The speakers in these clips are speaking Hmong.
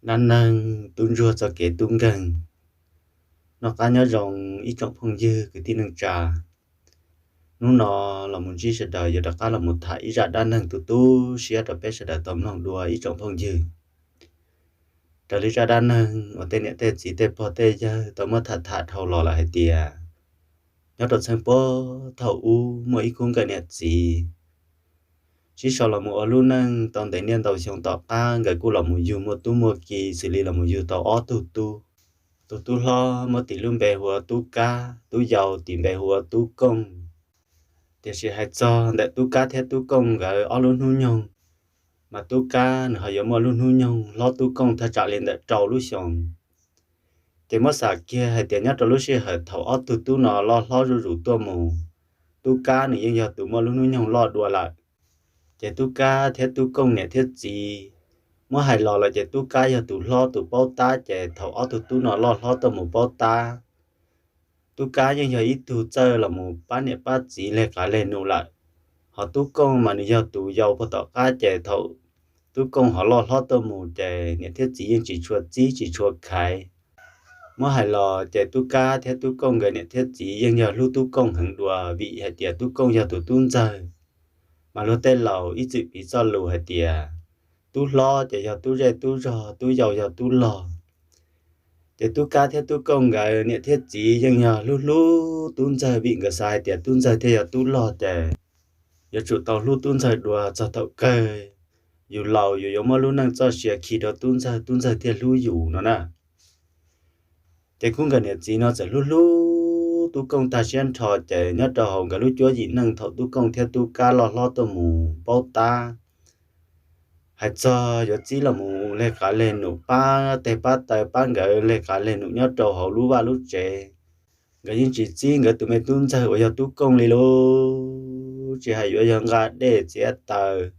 Dab neeg tub ntsuag txoj kev tub nkeeg. Noj qab nyob zoo ib tsoom phooj ywg kwv tij neej tsa. Hnub no los mus ntsib sawv daws yuav rov qab los mus tham ib zaj dab neeg tu tu siab rau peb sawv daws tau mloog dua ib tsoom phooj ywg. Raws li zaj dab neeg uas tej niam tej txiv tej pog tej yawg tau muab tham tham dhau los lawm hais tias, nyob rau txheej puag thaum ub muaj ib khub nkawm niam txiv sib sau los mus ua lub neej tau ntev niaj ntau xyoo tom qab nkawd kuj los mus yug muaj tub muaj ki xws li los mus yug tau ob tug tub. Tus tub hlob muab tis lub npe hu ua Tub Kab, tub yau tis npe hu ua Tub Kooj. Tiam sis hais txog ntawm Tub Kab thiab Tub Kooj nkawd ob lub hnub nyoog, mas Tub Kab nws ho yuav muaj lub hnub nyoog hlob Tub Kooj thaj tsam li ntawm rau lub xyoos. Ces muab xam kiag hais tias nyob rau lub sij hawm thaum ob tug tub no loj hlob zuj zus tuaj mus, Tub Kab nws yeej yog tus muaj lub hnub nyoog loj dua lawm. Ces Tub Kab thiab Tub Kooj niam thiab txiv muab hais los lawm ces Tub Kab yog tus hlob tus paub tab, ces thaum ob tug tub no loj hlob tuaj mus paub tab, Tub Kab yeej yog ib tug txawj los mus pab niam pab txiv leg qav leg num lawm. Ho Tub Kooj mas nws yog tus yau puag tom qab, ces thaum Tub Kooj ho loj hlob tuaj mus ces niam thiab txiv yeej tsis tshua txib tsis tshua khaiv. Muab hais los ces Tub Kab thiab Tub Kooj nkawd niam thiab txiv yeej yog hlub Tub Kooj heev dua vim hais tias Tub Kooj yog tus tub ntxawg. Mas luag tej laus ib txwm piv txoj lus hais tias, tub hlob ces yog tub zej tub zog, tub yau yog tub log. Ces Tub Kab thiab Tub Kooj nkawd niam thiab txiv yeej yog hlub hlub tub ntxawg vim nkawd xav hais tias tub ntxawg thiaj yog tub log, ces yuav tsum tau hlub tub ntxawg dua txog thaum kawg yus laus yus yuav muab lub neej txoj sia khi rau tub ntxawg, tub ntxawg thiaj hlub yus no na. Ces khub nkawd niam txiv no txawm hlub hlub Tub Kooj tag siab nrho, ces nyob rau hauv nkawd lub cuab yim neej thaum Tub Kooj thiab Tub Kab loj hlob tuaj mus paub tab, hais txog yuav txib los mus leg qav leg num pab teg pab taw pab nkawd leg qav leg num nyob rau hauv lub vaj lub tsev, nkawd yeej tsis txib nkawd tus me tub ntxawg uas yog Tub Kooj li lauj. Tsis hais yuav yog nqa dej txiav taws,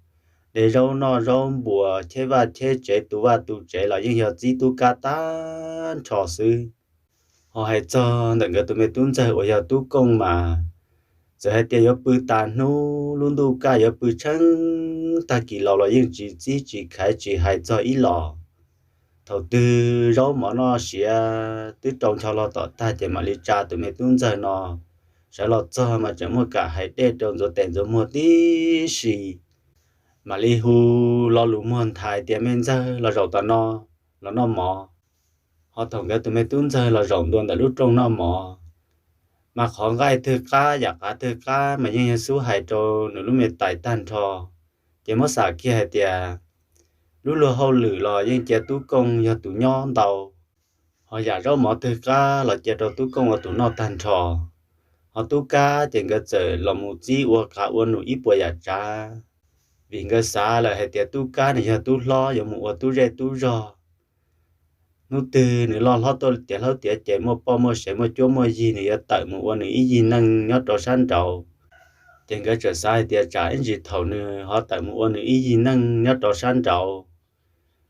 de zaub noj zaub npuas, cheb vaj cheb tsev, tu vaj tu tsev los yeej yog txib Tub Kab tag nrho xwb. Ho hais txog ntawm nkawd tus me tub ntxawg uas yog Tub Kooj mas, txawm hais tias yuav pw tas hnub lub ntuj kaj yuav pw tsheej tag kis los los yeej tsis txib tsis khaiv tsis hais txog ib los. Thaum twg zaub mov noj siav twb rau ncho los tom tag ces mam li tsa tus me tub ntxawg no sawv los txog mas tseem muaj kam hais dej rau ntxuav tes ntxuav muag tib si, mam li hu lo lus muag nthaiv tias me ntxawg los zaum tom no los noj mov. Ho thaum nkawd tus me tub ntxawg los zaum ntua ntawm lub rooj noj mov, mas qhov nqaij twg qab yam qav twg qab mas yeej yog xub hais rau nws lub me tais tag nrho. Ces muab xam kiag hais tias lub luag hauj lwm los yeej cia Tub Kooj yog tus nyob ntau, ho yam zaub mov twg qab los cia rau Tub Kooj ua tus noj tag nrho. Ho Tub Kab ces nkawd txawm los mus txib ua qav ua num ib puas yam tsav, vim nkawd xav lawm hais tias Tub Kab nws yog tub hlob yuav mus ua tub zej tub zog. Hnub twg nws loj hlob tuaj tiav hlob tiav ces muaj poj muaj sev muaj cuab muaj yig nws yuav tawm mus ua nws ib yig neej nyob rau sab nraud. Ces nkawd txawm xav hais tias tsam ib ntsis thaum nws ho tawm mus ua nws ib yig neej nyob rau sab nraud,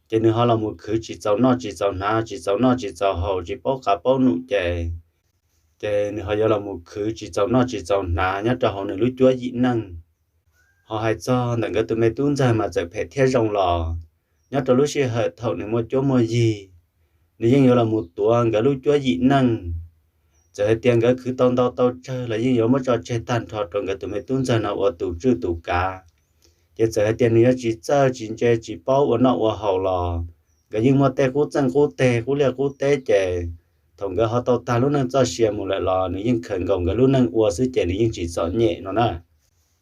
ces nws ho los mus khwv tsis txaus noj tsis txaus hnav, tsis txaus noj tsis txaus haus, tsis paub qav paub num ces, ces nws ho yuav los mus khwv tsis txaus noj tsis txaus hnav nyob rau hauv nws lub cuab yim neej. Ho hais txog ntawm nkawd tus me tub ntxawg mas txawm phem thiab zoo los, nyob rau lub sij hawm thaum nws muaj cuab muaj yig, nws yeej yuav los mus tuav nkawd lub cuab yim neej. Txawm hais tias nkawd khwv tau ntau tau tsawg los yeej yuav muab tso tseg tag nrho rau nkawd tus me tub ntxawg no ua tus tswj tus kav. Ces txawm hais tias nws yuav tsis txawj tsis ntse tsis paub ua noj ua haus los, nkawd yeej muaj tej qub txeej qub teg qub liaj qub teb ces, thaum nkawd ho tau tag lub neej txoj sia mus lawm los nws yeej khaws nkaus nkawd lub neej ua xwb ces nws yeej tsis txom nyem no na.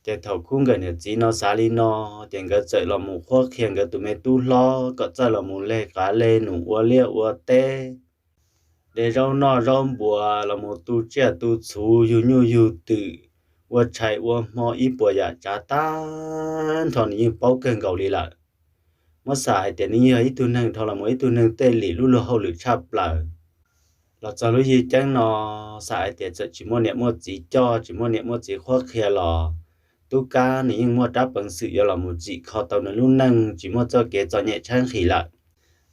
Ces thaum khub nkawm niam txiv no xav li no, ces nkawd txawm los mus qhuab qhia nkawd tus me tub hlob kom txawj los mus leg qav leg num ua liaj ua teb, de zaub noj zaub npuas, los mus tu tsiaj tu txhuv, yug nyuj yug twm, ua tshais ua hmo ib puas yam tsav tag nrho nws yeej paub kawg nkaus li lawm. Muab xam hais tias nws yeej yog ib tug neeg dhau los mus ib tug neeg tej lim lub luag hauj lwm tshaj plaws. Los txog lub yig ceeb no, xam hais tias txawm tsis muaj niam muaj txiv coj tsis muaj niam muaj txiv qhuab qhia los, Tub Kab nws yeej muaj rab peev xwm yuav los mus txhim kho tau nws lub neej tsis muaj txoj kev txom nyem tshaib nqhis lawm.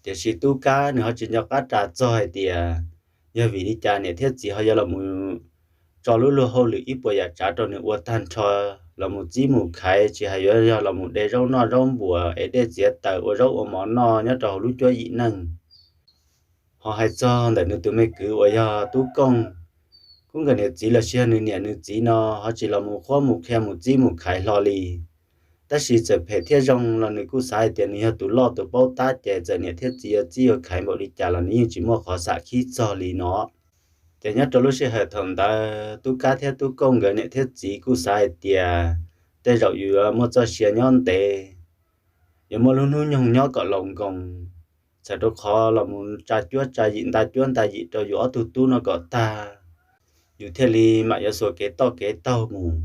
Tiam sis Tub Kab nws ho tsis nco qab ras txog hais tias, yog vim li cas niam thiab txiv ho yuav los mus tso lub luag hauj lwm ib puas yam tsav rau nws ua tag nrho, los mus txib mus khaiv, tsis hais yuav yog los mus de zaub noj zaub npuas, ev dej txiav taws, ua zaub ua mov noj nyob rau hauv lub cuab yim neej. Ho hais txog ntawm nws tus me kwv uas yog Tub Kooj, kuj nkawm niam txiv los sis yog nws niam nws txiv no ho tsis los mus qhuab mus qhia mus txib mus khaiv hlo li. Tab sis txawm phem thiab zoo los nws kuj xav hais tias nws yog tus loj tus paub tab ces txawm niam thiab txiv yuav txib yuav khaiv npaum li cas los nws yeej tsis muaj qhov xam khib txog li no. Ces nyob rau lub sij hawm thaum ntawd Tub Kab thiab Tub Kooj nkawd niam thiab txiv kuj xav hais tias tej zaum yus yuav muaj txoj sia nyob ntev, yuav muaj lub hnub nyoog nyob kom laus nkoos, txhawm rau qhov los mus tsa cuab tsa yim nta cuab nta yim rau yus ob tug tub no kom tag, yus thiaj li mam yuav xuas kev toj kev taug mus.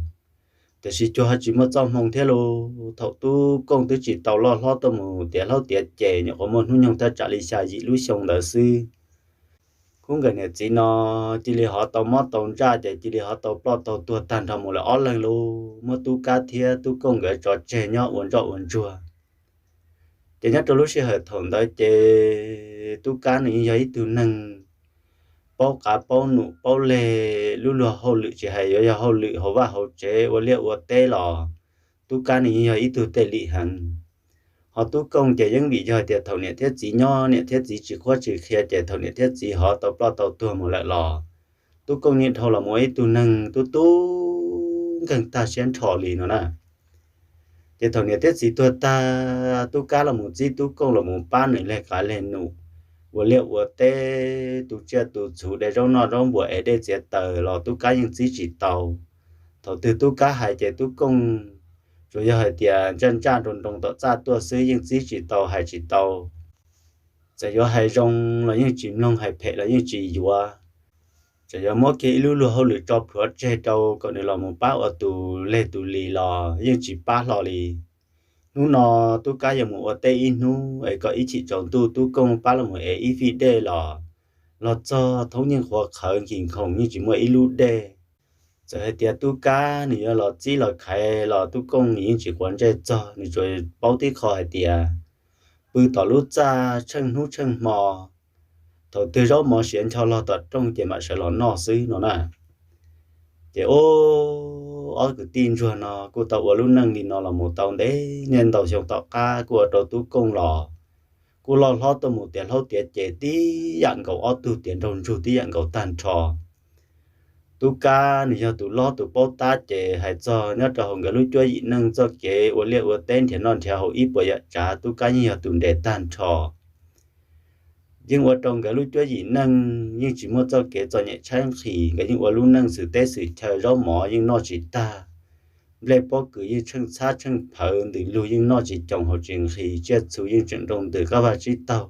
Tiam sis cuag ho tsis muaj txoj hmoo thiab lauj. Thaum Tub Kooj twb tsis tau loj hlob tuaj mus tiav hlaub tiav ces nyuam qhuav muaj hnub nyoog thaj tsam li xya yim lub xyoo ntawd xwb, kuj nkawm niam txiv no cia li ho tau mob tau ntsaj ces cia li ho tau ploj tau tuag tag nrho mus lawm ob leeg lauj, muab Tub Kab thiab Tub Kooj nkawd tso tseg nyob ua ntsoj ua ntsuag. Ces nyob rau lub sij hawm thaum ntawd ces Tub Kab nws yeej yog ib tug neeg paub qav paub num paub leg, lub luag hauj lwm tsis hais yuav yog hauj lwm hauv vaj hauv tsev ua liaj ua teb los Tub Kab nws yeej yog ib tug tej lim heev. Ho Tub Kooj ces yeej vim yog tias thaum niam thiab txiv nyob niam thiab txiv tsis qhuab tsis qhia ces thaum niam thiab txiv ho tau ploj tau tuag mus lawm los Tub Kooj yeej dhau los mus ua ib tug neeg tub tub nkeeg tag siab nrho li no na. Ces thaum niam thiab txiv tuag tag, Tub Kab los mus txib Tub Kooj los mus pab nws leg qav leg num, ua liaj ua teb, tu tsiaj tu txhuv, de zaub noj zaub npuas, ev dej txiav taws los Tub Kab yeej txib tsis tau. Thaum twg Tub Kab hais ces Tub Kooj tsuas yog hais tias ntsaj ntsaj nroo nroo tom txaj tuaj xwb, yeej txib tsis tau hais tsis tau. Txawm yuav hais zoo los yeej tsis mloog, hais phem los yeej tsis yuav. Txawm yuav muab kiag ib lub luag hauj lwm tso plhuav tseg rau kom nws los mus pab ua tus leg tus li los yeej tsis pab hlo li. Hnub no Tub Kab yuav mus ua teb ib hnub es kom ib chim tsaus ntuj Tub Kooj pab los mus ev ib fij dej los, los txog thoob yeej qhuav qhawv nkig nkhoos yeej tsis muaj ib lub dej. Txawm hais tias Tub Kab nws yuav los txib los khaiv los Tub Kooj nws yeej tsis quav ntsej txog, nws tsuas paub tib qho hais tias pw tom lub txaj tsheej hnub tsheej hmo, thaum twg zaub mov siav ncho log tom rooj ces mam sawv los noj xwb no na. Ces ob kwv tij ntsuag no kuj tau ua lub neej li no los mus tau ntev niaj ntau xyoo tom qab kuj ua rau Tub Kooj los kuj loj hlob tuaj mus tiav hlaub tiav ces tib yam nkaus, ob tug tiav nraug ntsug tib yam nkaus tag nrho. Tub Kab nws yog tus lob tus paub tab ces hais txog nyob rau hauv nkawd lub cuab yim neej txoj kev ua liaj ua teb nrhiav noj nrhiav haus ib puas yam tsav Tub Kab yeej yog tus nres tag nrho. Yeej ua rau nkawd lub cuab yim neej yeej tsis muaj txoj kev txom nyem tshaib nqhis, nkawd yeej ua lub neej xwm teb xwm chaw, zaub mov yeej noj tsis tag, nplej pob kws yeej tsheej txhab tsheej phawv, ntws lug yeej noj tsis coos haus tsis nqhis, tsiaj txhu yeej tseem nroo ntws qab vaj tsib taug.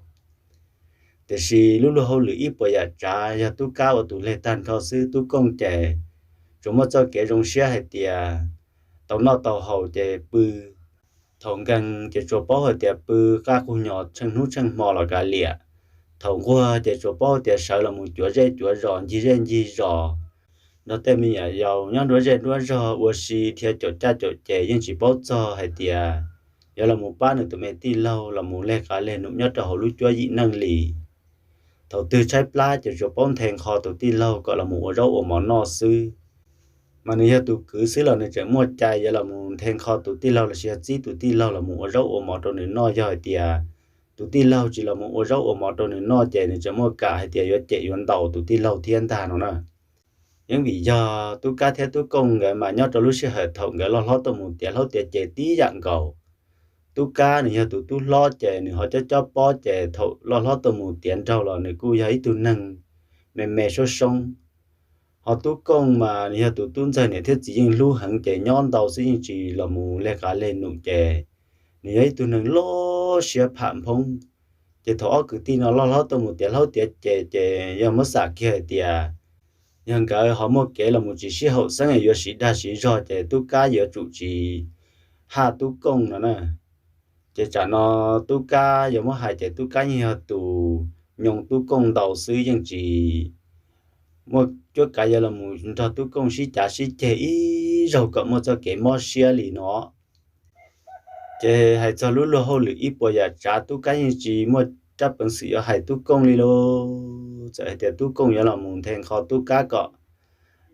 Tiam sis lub luag hauj lwm ib puas yam tsav yog Tub Kab ua tus leg tag nrho xwb, Tub Kooj ces tsuas muaj txoj kev zoo siab hais tias tau noj tau haus ces pw. Thaum nkeeg ces tsuas paub hais tias pw qaj qug nyos tsheej hnub tsheej hmo los kav liam. Thaum nquag ces tsuas paub hais tias sawv los mus cuav zej cuav zos, ncig zej ncig zos, nrog tej me nyuam yaus nyob nruab zej nruab zog ua si dhia caum caj caum ces yeej tsis paub txog hais tias yuav los mus pab nws tus me tij laug los mus leg qav leg num nyob rau hauv lub cuab yim neej li. Thaum twg tshaib plab ces tsuas paub nthe nqho tus tij laug kom los mus ua zaub ua mov noj xwb. Mas nws yog tus kwv xwb los nws tseem muaj cai yuav los mus nthe nqho tus tij laug los sis yog txib tus tij laug los mus ua zaub ua mov rau nws noj, yog hais tias tus tij laug tsis los mus ua zaub ua mov rau nws noj ces nws tseem muaj kam hais tias yuav cem yuav ntaus tus tij laug thiab ntag no na. Yeej vim yog Tub Kab thiab Tub Kooj nkawd mas nyob rau lub sij hawm thaum nkawd loj hlob tuaj mus tiav hlaub tiav ceg tib yam nkaus. Tub Kab nws yog tus tub hlob ces nws ho cob cob pob ces thaum loj hlob tuaj mus tiav nraug los nws kuj yog ib tug neeg me me soob soob. Ho Tub Kooj mas nws yog tus tub ntxawg niam thiab txiv yeej hlub heev ces nyob ntau xwb yeej tsis los mus leg qav leg num ces nws yog ib tug neeg loj siab pham nphoob. Ces thaum ob kwv tij no loj hlob tuaj mus tiav hlaub tiav ceg ces yog muab xam kiag hais tias yog nkawd ho muaj kev los mus tsis sib haum xeeb yuav siv dag siv zog ces Tub Kab yuav tsum tsis haj Tub Kooj no na. Ces tsam no Tub Kab yuav muab hais ces Tub Kab yeej yog tus nyoo Tub Kooj ntau xwb, yeej tsis muaj cuab kav yuav los mus nrog Tub Kooj sib cav sib ceg ib zaug kom muaj txoj kev mob siab li no. Ces hais txog lub luag hauj lwm ib puas yam tsav Tub Kab yeej tsis muaj rab peev xwm yuav hais Tub Kooj li lauj. Txawm hais tias Tub Kooj yuav los mus nthe nqho Tub Kab kom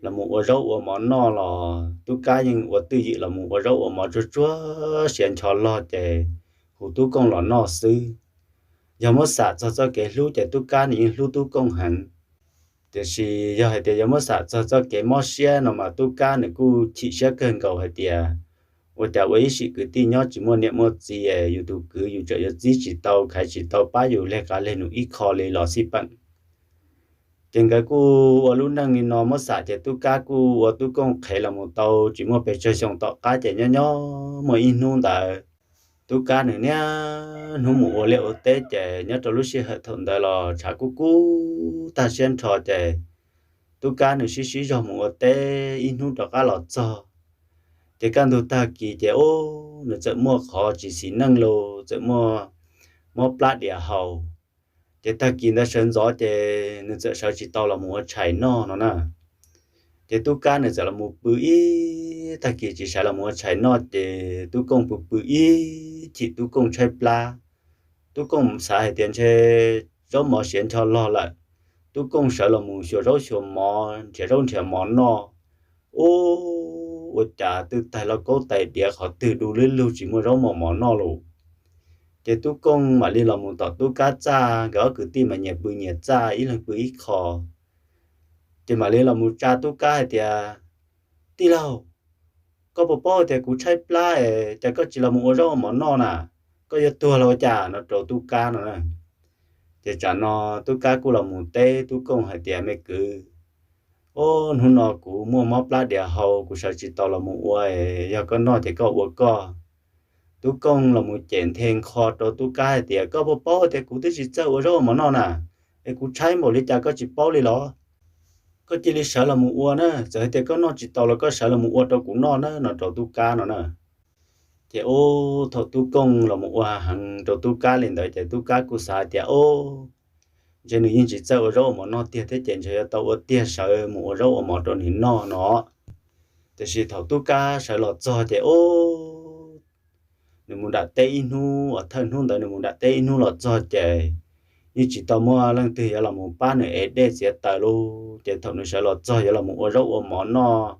los mus ua zaub ua mov noj los Tub Kab yeej ua twj ywm los mus ua zaub ua mov tsuag tsuag siav ncho log ces hu Tub Kooj los noj xwb. Yog muab xam txog txoj kev hlub ces Tub Kab nws yeej hlub Tub Kooj heev. Tiam sis yog hais tias yog muab xam txog txoj kev mob siab no mas Tub Kab nws kuj chim siab kawg nkaus hais tias ua cas ua ib sim kwv tij nyob tsis muaj niam muaj txiv, yus tus kwv yus tseem yuav txib tsis tau khaiv tsis tau pab yus leg qas leg num ib qho li los xij peem. Ces nkawd kuj ua lub neej li no muab xam ces Tub Kab kuj ua Tub Kooj qhev los mus tau tsis muaj pes tsawg xyoo tom qab ces nyob nyob muaj ib hnub ntawd Tub Kab nws niaj hnub mus ua liaj ua teb ces nyob rau lub sij hawm thaum ntawd los tshav kub kub tag siab nrho ces Tub Kab nws sib sib zog mus ua teb ib hnub rov qab los txog. Ces kaj ntug tag kis ces ub nws txawm muaj qhov tsis xis neej los txawm muaj mob plab diav haus. Ces tag kis ntawd sawv ntxov ces nws txawm sawv tsis tau los mus ua tshais noj no na. Ces Tub Kab nws txawm los mus pw ib tag kis tsis sawv los mus ua tshais noj ces Tub Kooj pw pw ib chim Tub Kooj tshaib plab. Tub Kooj xav hais tias ntshe zaub mov siav ncho log lawm, Tub Kooj sawv los mus xyuas zaub xyuas mov nrhiav zaub nrhiav mov noj. Ub, ua cas twb tag lauj kaub tais diav qhov twg du lug lug tsis muaj zaub mov mov noj lus. Ces Tub Kooj mam li los mus tom Tub Kab txaj, nkawd ob kwv tij mas nyias pw nyias txaj ib leeg pw ib qho. Ces mam li los mus tsa Tub Kab hais tias, Tij laug, koj puas paub tias kuv tshaib plab es cas koj tsis los mus ua zaub ua mov noj na? Koj yuav tuag los ua cas no rau Tub Kab no na. Ces tsam no Tub Kab kuj los mus teb Tub Kooj hais tias, Me kwv, ub, hnub no kuv muaj mob plab diav haus kuv sawv tsis tau los mus ua, yog koj noj ces koj ua koj. Tub Kooj los mus cem nthe nqho rau Tub Kab hais tias, Koj puas paub tias kuv twb tsis txawj ua zaub ua mov noj na, es kuv tshaib npaum li cas koj tsis paub li los? Koj cia li sawv los mus ua na, txawm hais tias koj noj tsis tau los koj sawv los mus ua rau kuv noj na no rau Tub Kab no na. Ces ub, thaum Tub Kooj los mus ua heev rau Tub Kab li ntawd ces Tub Kab kuj xav hais tias, Ub, ntshe nws yeej tsis txawj ua zaub ua mov noj tiag thiab ces ntshe yuav tau ua tiag sawv mus ua zaub ua mov rau nws noj no. Tiam sis thaum Tub Kab sawv los txog ces ub, nws mus nram teb ib hnub uas thawj hnub ntawd nws mus nram teb ib hnub los txog ces yeej tsis tau muaj leej twg yuav los mus pab nws ev dej txiav taws lauj. Ces thaum nws sawv los txog yuav los mus ua zaub ua mov noj,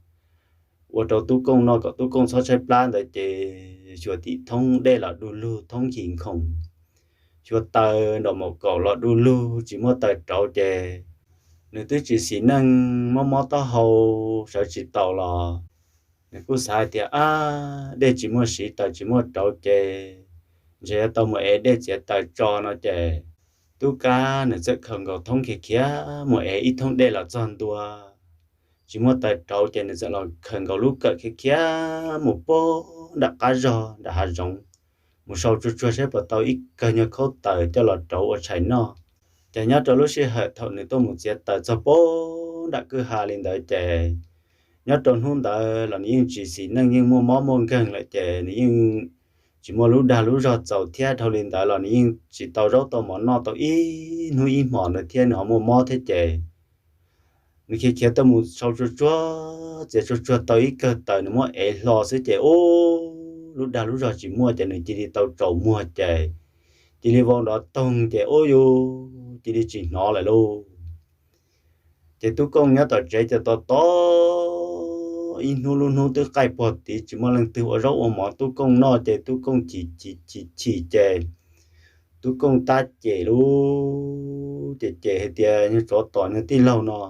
ua rau Tub Kooj noj kom Tub Kooj txhob tshaib plab ntawd ces xyuas tim thoob dej los du lug thoob nkig nkhoos, xyuas taws nraum maum kaum los du lug tsis muaj taws rauv ces nws twb tsis xis neej mob mob taub hau sawv tsis taus los nws kuj xav hais tias, Ab, dej tsis muaj siv taws tsis muaj rauv ces ntshe yuav tau mus ev dej txiav taws tso no ces Tub Kab nws txawm khaws nkaus thoob khiav khiav mus ev ib thoob dej los txog ntua, tsis muaj taws rauv ces nws txawm los khaws nkaus lub kawm khiav khiav mus pog nram qab zog nram hav zoov, mus sau tsuag tsuag saib puas tau ib kawg nyuag khaub taws coj los rauv ua tshais noj. Ces nyob rau lub sij hawm thaum nws tuaj mus txiav taws txog pog nram kwj ha li ntawd ces nyob rau hnub ntawd los nws yeej tsis xis neej, yeej muaj mob muaj nkeeg lawm ces nws yeej tsis muaj lub dag lub zog txaus thiab. Dhau li ntawd los nws yeej tsis tau zaub tau mov noj tau ib hnub ib hmos ntawd thiab, nws ho muaj mob thiab ces nws khiav khiav tuaj mus sau tsuag tsuag, txiav tsuag tsuag tau ib kawg taws nws muab ev hlo xwb ces ub, lub dag lub zog tsis muaj ces nws cia li tau tsaus muag ces cia li vau nrov toog ces ub yus cia li tsis hnov lawm lauj. Ces Tub Kooj nyob tom tsev ces tos tos ib hnub lub hnub twb qaij puag tid tsis muaj leej twg ua zaub ua mov Tub Kooj noj ces Tub Kooj chim chim chim chim ces Tub Kooj tab cem lub ces cem hais tias, Nyuag tsov tom nyuag tij laug no,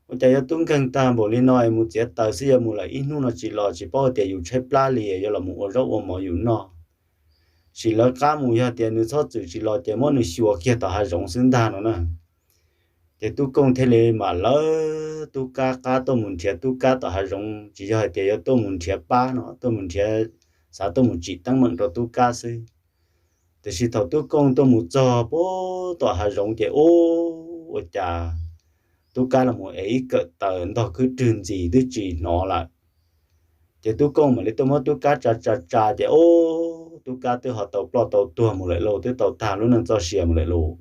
ua cas yuav tub nkeeg tag npaum li no es mus txiav taws xwb yuav mus lawm ib hnub no tsis los, tsis paub hais tias yus tshaib plab li yuav los mus ua zaub ua mov yus noj. Sim lawv qab mus yog tias nws txhob txwm tsis los ces muab nws xyuas kiag tom hav zoov xwb ntag no na. Ces Tub Kooj thiaj li mam lawv Tub Kab qab tuaj mus nrhiav Tub Kab tom hav zoov, tsis yog hais tias yuav tuaj mus nrhiav pab no, tuaj mus nrhiav, xav tuaj mus tsim teeb meem rau Tub Kab xwb. Tiam sis thaum Tub Kooj tuaj mus txog pem tom hav zoov ces ub, ua cas Tub Kab los mus ev ib kawm taws ntog khwb rwg ntxis twb tsis hnov lawm. Ces Tub Kooj mam li tuaj muab Tub Kab tsa tsa tsa ces ub, Tub Kab twb ho tau ploj tau tuag mus lawm lauj, twb tau tag lub neej txoj sia mus lawm lauj.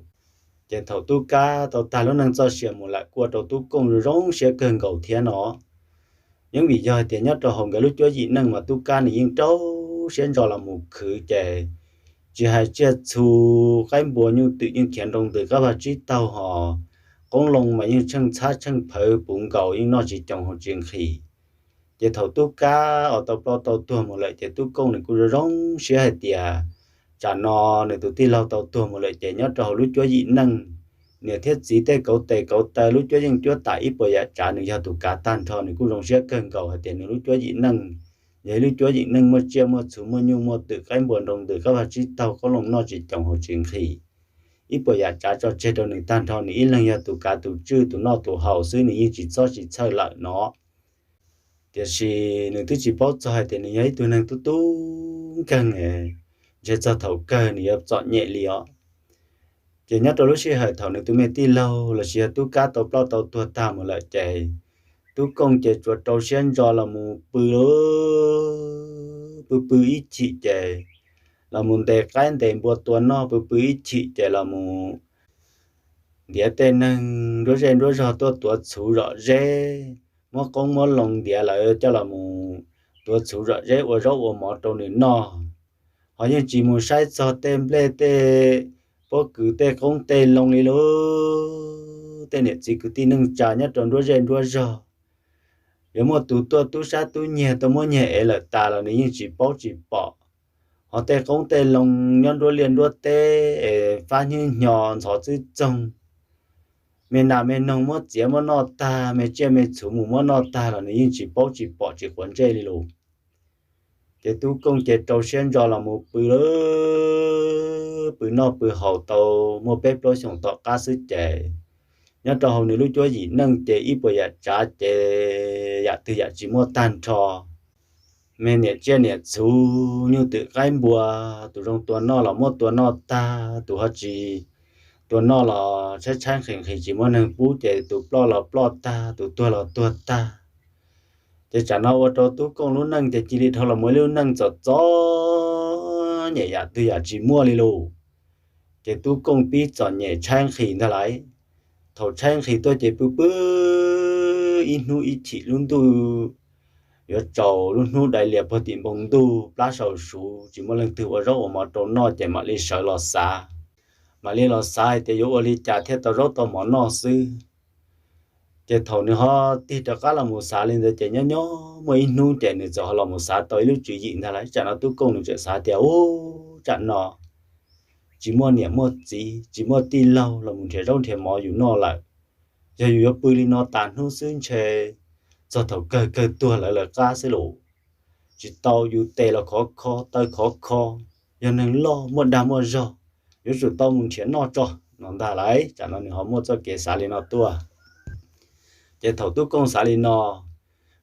Ces thaum Tub Kab tau tag lub neej txoj sia mus lawm kuj ua rau Tub Kooj zoo siab kawg nkaus thiab no. Yeej vim yog hais tias nyob rau hauv nkawd lub cuab yim neej mas Tub Kab nws yeej rau siab ntso los mus khwv ces tsis hais tsiaj txhu, qaib npua nyuj twm yeej khiav nroo ntws qab vag tsib taug hos qoob loo mas yeej tsheej txhab tsheej phawv puv nkaus, yeej noj tsis coom haus tsis nqhis. Ces thaum tub kab uas tau ploj tau tuag mus lawm ces tub kooj nws kuj zoo zoo siab hais tias tsam no nws tus tij laug tau tuag mus lawm ces nyob rau hauv lub cuab yim neej, niam thiab txiv tej kauv tes kauv taw lub cuab yeej cuab tam ib puas yam tsav nws yog tus kav tag nrho, nws kuj zoo siab kawg nkaus hais tias nws lub cuab yim neej yog ib lub cuab yim neej muaj tsiaj muaj txhu, muaj nyuj muaj twm, qaib npua nroo ntws, qab vaj tsib taug, qoob loo noj tsis coom haus tsis nqhis, ib puas yam tsav tso tseg rau nws tag nrho, nws ib leeg yog tus kav tus tswj tus noj tus haus xwb, nws yeej tsis txhob tsis txhawj lawm no. Tiam sis nws twb tsis paub txog hais tias nws yog ib tug neeg tub tub nkeeg, ntshe txog thaum kawg nws yuav txom nyem li os. Ces nyob rau lub sij hawm thaum nws tus me tij laug los sis yog tub kab tau ploj tau tuag tag mus lawm ces tub kooj ces tsuas rau siab ntso los mus pw, pw pw ib chim ces los mus ntes qaib ntes npua tua noj, pw pw ib chim ces los mus ntiav tej neeg nruab zej nruab zog tuaj tuav txhuv zom zeb, muab qoob muab loo ntiav lawv coj los mus tuav txhuv zom zeb ua zaub ua mov rau nws noj. Ho yeej tsis mus saib txog tej nplej tej pob kws tej qoob tej loo li lauj. Tej niam txiv kwv tij neej tsa nyob rau nruab zej nruab zog, yuav muaj tus tuaj tub sab tub nyiag tuaj muab nyiag ev lawm tas los nws yeej tsis paub tsis pom. Ho tej qoob tej loo nyob nruab liaj nruab teb es fab hnyiab hnyo ntxhov txwb txoog, me nas me noog muab txiav muab noj tag, me tsiaj me txhu mus muab noj tag los nws yeej tsis paub tsis pom tsis quav ntsej li lauj. Ces tub kooj ces rau siab ntso los mus pw lawm, pw noj pw haus tau muaj peb plaub xyoos tom qab xwb ces nyob rau hauv nws lub cuab yim neej ces ib puas yam tsav ces yam twg yam tsis muaj tag nrho. Me niam tsiaj niam txhu, nyuj twm qaib npua, tus zoo tua noj los muab tua noj tag, tus ho tsis tua noj los tshaib tshaib nqhis nqhis tsis muaj neeg pub ces tus ploj los ploj tag, tus tuag los tuag tag. Ces tsam no ua rau tub kooj lub neej ces cia li dhau los mus ib lub neej txom txom nyem yam twg yam tsis muaj li lauj. Ces tub kooj pib txom nyem tshaib nqhis ntag lauj. Thaum tshaib nqhis tuaj ces pw pw ib hnub ib chim lub ntuj yuav tsaus, lub hnub dai lias puag tim npoo ntuj plab saum suv tsis muaj leej twg ua zaub ua mov rau noj ces mam li sawv los xav, mam li los xav hais tias yuav ua li cas thiaj tau zaub tau mov noj xwb. Ces thaum nws ho tig rov qab los mus xav li ntawd ces nyob nyob muaj ib hnub ces nws txawm ho los mus xav tau ib lub tswv yim ntag lauj. Tsam no tub kooj nws txawm xav tias, ub, tsam no tsis muaj niam muaj txiv tsis muaj tij laug los mus nrhiav zaub nrhiav mov yus noj lawm. Yog yus yuav pw li no tas hnub xwb ntshe txog thaum kawg kawg tuag lawv lawv qab xwb lauj. Tsis tau, yus tes los khov kho taw khov kho, yog neeg loj muaj dag muaj zog, yuav tsum tau mus nrhiav noj tso no ntag lauj. Tsam no nws ho muaj txoj kev xav li no tuaj. Ces thaum tub kooj xav li no,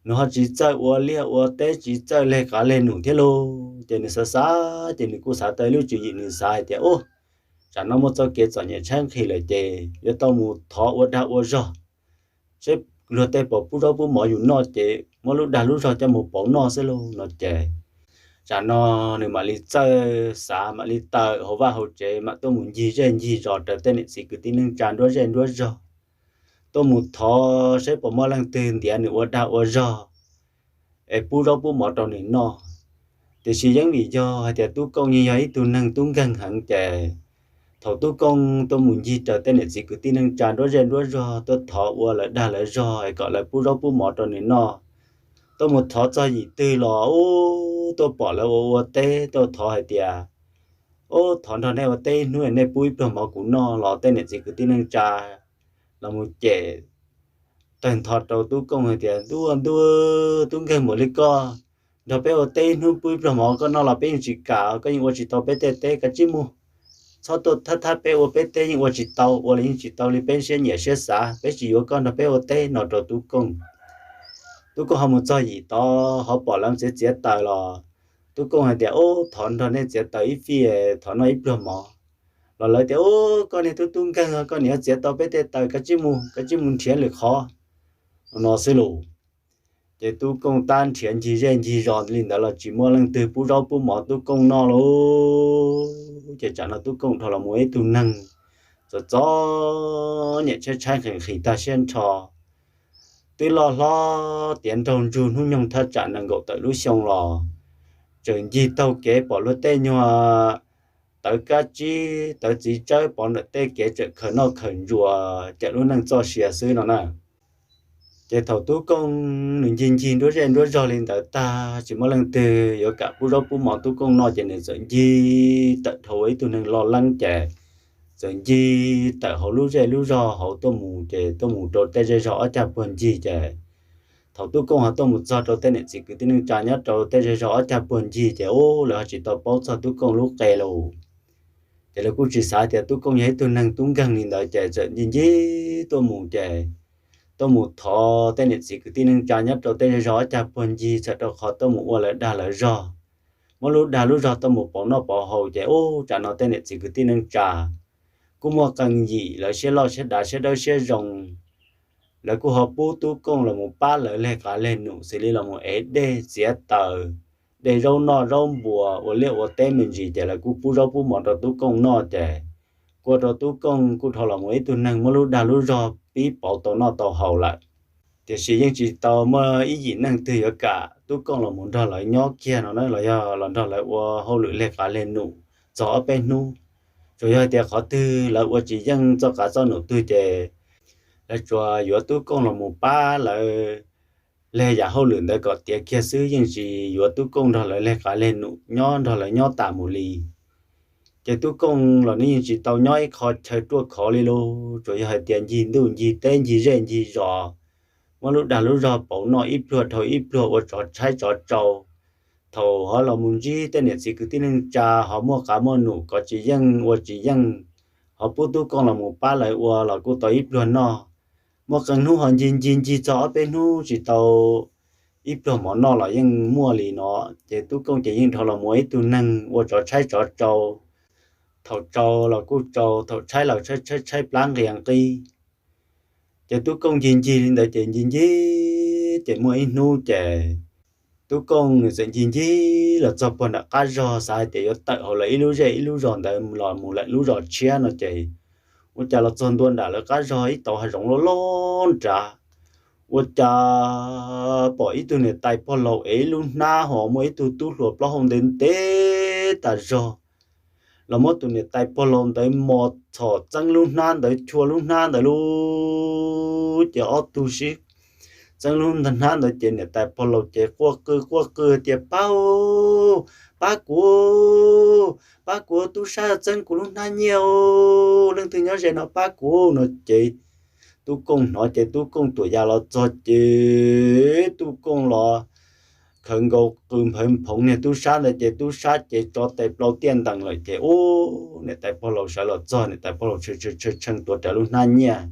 nws ho tsis txawj ua liaj ua teb tsis txawj leg qav leg num thiab lauj. Ces nws xav xav ces nws kuj xav tau lub tswv yim, nws xav hais tias, ub, tsam no muaj txoj kev txom nyem tshaib nqhis lawm ces yuav tau mus thov ua dag ua zog seb luag tej pom pub zaub pub mov yus noj ces muab lub dag lub zog coj mus pauv noj xwb lauj no ces tsam no nws mam li txawj xav mam li tawm hauv vaj hauv tsev mam tuaj mus ncig zej ncig zos raws tej niam txiv kwv tij neej tsa nruab zej nruab zog, tuaj mus thov seb puas muaj leej twg ntiav nws ua dag ua zog es pub zaub pub mov rau nws noj. Tiam sis yeej vim yog hais tias tub kooj yeej yog ib tug neeg tub nkeeg heev ces thaum tub kooj tuaj mus ncig raws tej niam txiv kwv tij neej tsa nruab zej nruab zog tuaj thov ua lawv dag lawv zog es kom lawv pub zaub pub mov rau nws noj, tuaj mus thov txog yim twg los ub tuaj pom lawv ua ua teb tuaj thov hais tias, ub, thov nrog nej ua teb ib hnub nej pub ib pluag mov kuv noj los tej niam txiv kwv tij neej tsa los mus cem tawg ntho rau tub kooj hais tias, ntuj ntuj, tub nkeeg npaum li koj, nrog peb ua teb ib hnub pub ib pluag mov koj noj los peb yeej tsis kam, koj yeej ua tsis tau peb tej teb, koj tsij mus, txhob tuaj thab thab peb ua peb teb yeej ua tsis tau, ua los yeej tsis tau li peb siab nyiam siab xav, peb tsis yuav koj nrog peb ua teb no rau tub kooj. Tub kooj ho mus txog yim tod ho pom lawv txiav txiav taws los tub kooj hais tias, ub, thov nrog nej txiav taws ib fij, thov noj ib pluag mov. Los lawv tias, ub, koj niag tub tub nkeeg, koj niam txiav tau peb tej taws, koj tsij mus, koj tsij mus nrhiav lwm qhov no xwb lauj. Ces tub kooj tab nrhiav ncig zej ncig zos li ntawd los tsis muaj leej twg pub zaub pub mov tub kooj noj lauj. Ces tsam no tub kooj dhau los mus ib tug neeg txom txom nyem tshaib tshaib nqhis nqhis tag siab nrho, twb loj hlob tiav nraug ntsug hnub nyoog thaj tsam nees nkaum tawm lub xyoo los tseem ncig taug kev pom luag tej nyuag tawv kab tsib tawv txiv tsawb pov ntawm tej kev tseem khaws noj khaws ntsuas cawm lub neej txoj sia xwb no na. Ces thaum Tub Kooj nws ncig ncig nruab zej nruab zog li ntawd tag tsis muaj leej twg yuav kam pub zaub pub mov Tub Kooj noj ces nws txawm ncig tawm dhau ua ib tug neeg lo leeb ces txawm ncig tawm hauv lub zej lub zog hauv tuaj mus ces tuaj mus rau tej zej zog ob cag puag ncig ces thaum Tub Kooj ho tuaj mus txog rau tej niam txiv kwv tij neej tsa nyob rau tej zej zog ob cag puag ncig ces ub lawv ho tsis tau paub txog Tub Kooj lub qe lauj. Ces lawv kuj tsis xav tias Tub Kooj yog ib tug neeg tub nkeeg li ntawd ces txawm ncig ncig tuaj mus ces tuaj mus thov tej niam txiv kwv tij neej tsa nyob rau tej zej zog ob cag puag ncig txhawm rau qhov tuaj mus ua lawv dag lawv zog, muab lub dag lub zog tuaj mus pauv noj pauv haus ces ub tsam no tej niam txiv kwv tij neej tsa kuj muaj qee yim lawv siab loj siab dav siab dawb siab zoo, lawv kuj ho pub Tub Kooj los mus pab lawv leg qav leg num xws li los mus ev dej txiav taws, de zaub noj zaub npua ua liaj ua teb me ntsis ces lawv kuj pub zaub pub mov rau Tub Kooj noj ces kuj ua rau Tub Kooj kuj dhau los mus ib tug neeg muab lub dag lub zog pib pauv tau noj tau haus lawm. Tiam sis yeej tsis tau muaj ib yim neeg twg yuav kam Tub Kooj los mus nrog lawv nyob kiag no na los yog los nrog lawv ua hauj lwm leg qav leg num txog ob peb hnub. Tsuas yog hais tias qhov twg lawv ua tsis yeej txoj qav txoj num twg ces lawv tsuas yuav Tub Kooj los mus pab lawv leg yam hauj lwm ntawd kom tiav kiag xwb, yeej tsis yuav Tub Kooj nrog lawv leg qav leg num nyob nrog lawv nyob tas mus li. Ces Tub Kooj los nws yeej tsis tau nyob ib qho chaw ruaj khov li lauj, tsuas yog hais tias ncig ntuj ncig teb ncig zej ncig zos, muab lub dag lub zog pauv noj ib pluag dhau ib pluag ua tsov tshaib tsov tsau. Thaum ho los mus ntsib tej niam txiv kwv tij neej tsa ho muaj qav muaj num kov tsis yeej ua tsis yeej, ho pub Tub Kooj los mus pab lawv ua los kuj tau ib pluag noj. Muaj qee hnub ho ncig ncig ncig txog ob peb hnub tsis tau ib pluag mov noj los yeej muaj li no. Ces Tub Kooj ces yeej dhau los mus ib tug neeg ua tsov tshaib tsov tsau, thaum tsau los kuj tsau, thaum tshaib los tshaib tshaib plab nqia nqib. Ces Tub Kooj ncig ncig li ntawd ces ncig ncig ces muaj ib hnub ces Tub Kooj nws txawm ncig ncig los txog puag nram qab zog xav hais tias yuav tawm hauv lawv ib lub zej ib lub zos ntawd los mus lawm lub zos tshiab no ces ua cas los txog ntua nram lawv qab zog ib tauv hav zoov loj loj nrad, ua cas pom ib tug niam tais pog laus ev ib lub hnab ho muaj ib tug tub hluas plaub hau ntev ntev tas zog los muab tus niam tais pog laus ntawd mos txhom txeeb lub hnab ntawd chua lub hnab ntawd lub ces ob tug sib txeeb lub hnab ntawd ces niam tais pog laus ces quaj qw quaj qw tias, Pab, pab kuv, pab kuv, tub sab txeeb kuv lub hnab nyiaj, leej twg nyob ze no pab kuv no ces Tub Kooj hnov ces Tub Kooj tuam ya los txog ces Tub Kooj los khawv nkaus qw nphawv nphoov niag tub sab ntawd ces tub sab ces tso tes plaub tiaj ntees lawm ces ub niam tais pog laus sawv los txog, niam tais pog laus tshee tshee tuav rawv lub hnab nyiaj.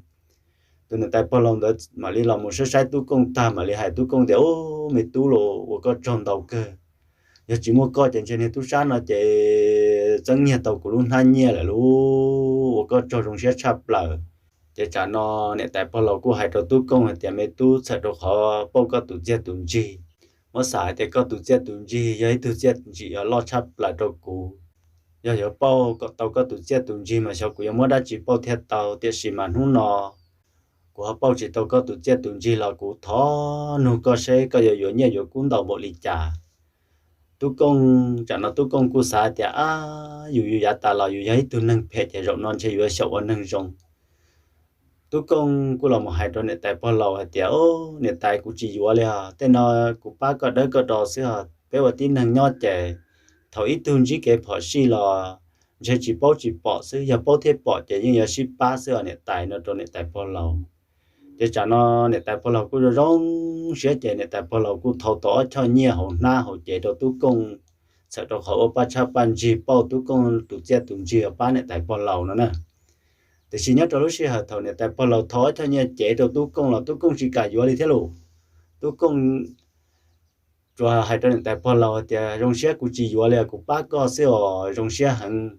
Tus niam tais pog laus ntawd mam li los mus saib saib Tub Kooj tag mam li hais Tub Kooj tias, Ub, me tub los ua koj tsaug ntau kawg. Yog tsis muaj koj ces ntshe niag tub sab no ces txeeb nyiag tau kuv lub hnab nyiaj lawm lauj, ua koj tsaug zoo siab tshaj plaws. Ces tsam no niam tais pog laus kuj hais rau Tub Kooj hais tias, Me tub, txhawm rau qhov pauj koj tus txiaj tus ntsig, muab xav hais tias koj tus txiaj tus ntsig yog ib tug txiaj ntsig loj tshaj plaws rau kuv. Yog yuav pauj kom tau koj tus txiaj tus ntsig mas xyov kuv yuav muab dab tsi pauj thiaj tau, tiam sis mas hnub no kuv ho pauj tsis tau koj tus txiaj tus ntsig los kuv thov nug koj seb koj yuav yuav nyiaj yuav kub ntau npaum li cas. Tub Kooj, tsam no Tub Kooj kuj xav tias, Ab, yus yus yav tas los yus yog ib tug neeg phem ces zaum no ntshe yuav xyaum ua neeg zoo. Tub Kooj kuj los mus hais rau niam tais pog laus hais tias, Ub, niam tais, kuv tsis yuav li os, tej no kuv pab koj dawb koj do xwb os, peb ua tib neeg nyob ces thaum ib tug ntsib kev phom sij los ntshe tsis paub tsis pom xwb, yog paub thiab pom ces yeej yuav sib pab xwb os niam tais, no rau niam tais pog laus. Ces tsam no niam tais pog laus kuj zoo zoo siab ces niam tais pog laus kuj thau tau ob choj nyiaj hauv hnab hauv cev rau Tub Kooj, txhawm rau qhov ua paj tshab paj ntsig pauj Tub Kooj tus txiaj tus ntsig pab niam tais pog laus no na. Tiam sis nyob rau lub sij hawm thaum niam tais pog laus thau ob choj nyiaj cev rau Tub Kooj los Tub Kooj tsis kam yuav li thiab lauj. Tub Kooj tsuas hais rau niam tais pog laus hais tias, Zoo siab kuv tsis yuav li, kuv pab koj xwb os, zoo siab heev.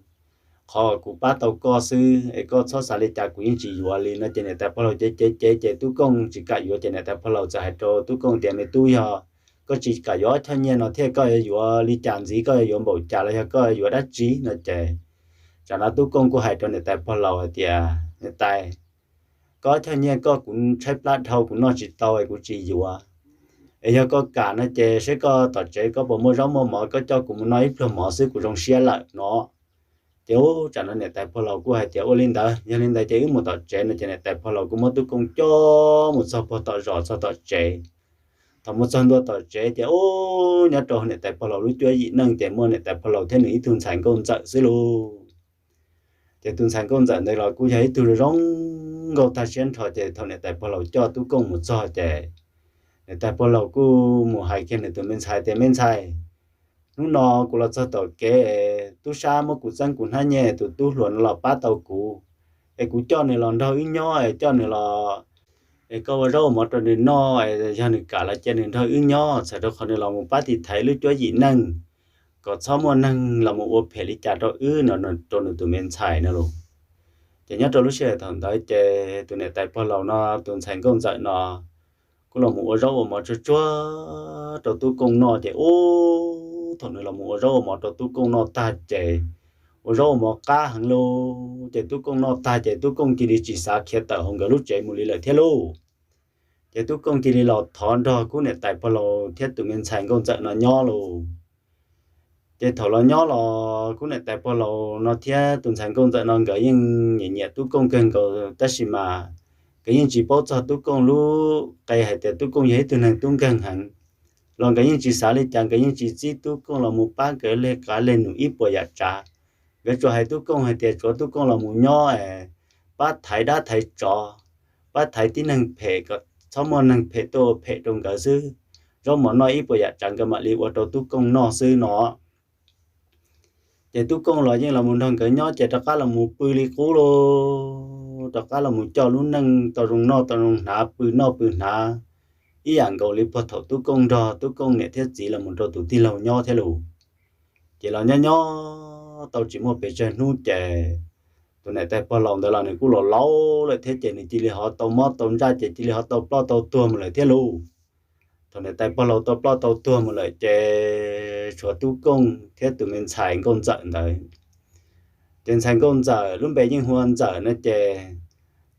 Qhov kuv pab tau koj xwb es koj txhob xav li cas, kuv yeej tsis yuav li, no ces niam tais pog laus cev cev cev ces Tub Kooj tsis kam yuav ces niam tais pog laus txawm hais rau Tub Kooj tias, Me tub, yog koj tsis kam yuav ob choj nyiaj no thiab koj yuav yuav li cas ntxiv, koj yuav yuav npaum cas los yog koj yuav dab tsi no ces tsam no Tub Kooj kuj hais rau niam tais pog laus hais tias, Niam tais, koj ob choj nyiaj koj kuv tshaib plab dhau kuv noj tsis tau es kuv tsis yuav. Es yog koj kam no ces seb koj tom tsev koj puas muaj zaub muaj mov koj coj kuv mus noj ib pluag mov xwb kuv zoo siab lawm no. Ces ub, tsam no niam tais pog laus kuj hais tias ua li ntawd, yog li ntawd ces wb mus tom tsev no ces niam tais pog laus kuj muab Tub Kooj coj mus txog puag tom zos txog tom tsev. Thaum mus txog ntua tom tsev ces ub, nyob rau niam tais pog laus lub cuab yim neej ces muaj niam tais pog laus thiab nws ib tug ntxhais nkauj ntxawm xwb lauj. Ces tus ntxhais nkauj ntxawm ntawd los kuj yog ib tug zoo nkauj tag siab nrho, ces thaum niam tais pog laus coj Tub Kooj mus txog ces niam tais pog laus kuj mus hais kiag nws tus me ntxhais tias, Me ntxhais, hnub no kuv los txog tom kev, tub sab muab kuv txeeb kuv hnab nyiaj, tus tub hluas no los pab tau kuv, es kuv coj nws los nrog wb nyob es coj nws los, es koj ua zaub ua mov rau nws noj, es yog nws kam los cia nws nrog wb nyob, txhawm rau qhov nws los mus pab tiv thaiv lub cuab yim neej, kom txhob muaj neeg los mus ua phem li cas rau wb no, rau nws tus me ntxhais no lauj. Ces nyob rau lub sij hawm thaum ntawd ces tus niam tais pog laus no, tus ntxhais nkauj ntxawm no kuj los mus ua zaub ua mov tsuag tsuag rau Tub Kooj noj ces ub, thaum nws los mus ua zaub ua mov rau Tub Kooj noj tag ces ua zaub ua mov qab heev lauj, ces Tub Kooj noj tag ces Tub Kooj cia li tsis xav khiav tawm hauv nkawd lub tsev mus li lawm thiab lauj. Ces Tub Kooj cia li los thov nrog Kub niam tais pog laus thiab tus me ntxhais nkauj ntxawm no nyob lauj. Ces thaum los nyob los Kub niam tais pog laus no thiab tus ntxhais nkauj ntxawm no nkawd yeej nyiam nyiam Tub Kooj kawg nkaus, tab sis mas nkawd yeej tsis paub txog Tub Kooj lub qe hais tias Tub Kooj yog ib tug neeg tub nkeeg heev, los nkawd yeej tsis xav li cas, nkawd yeej tsis txib Tub Kooj los mus pab nkawd leg qav leg num ib puas yam tsav. Nkawd tsuas hais Tub Kooj hais tias tsuav Tub Kooj los mus nyob pab thaiv dab thaiv tsov, pab thaiv tib neeg phem kom txhob muaj neeg phem tuaj ua phem rau nkawd xwb. Zaub mov noj ib puas yam tsav nkawd mam li ua rau Tub Kooj noj xwb no. Ces Tub Kooj los yeej los mus nrog nkawd nyob ces rov qab los mus pw li qub lauj, rov qab los mus coj lub neej tau zoo noj tau zoo hnav, pw noj pw hnav ib yam nkaus li puag thaum Tub Kooj nrog Tub Kooj niam thiab txiv los mus rau tus tij laug nyob thiab lauj. Ces los nyob nyob tau tsis muaj pes tsawg hnub ces tus niam tais pog laus ntawd los nws kuj los laus lawm thiab ces nws cia li ho tau mob tau ntsaj ces cia li ho tau ploj tau tuag mus lawm thiab lauj. Thaum niam tais pog laus tau ploj tau tuag mus lawm ces tshuav Tub Kooj thiab tus me ntxhais nkauj ntxawm ntawd. Ces ntxhais nkauj ntxawm lub npe yeej hu ua Ntxawm no ces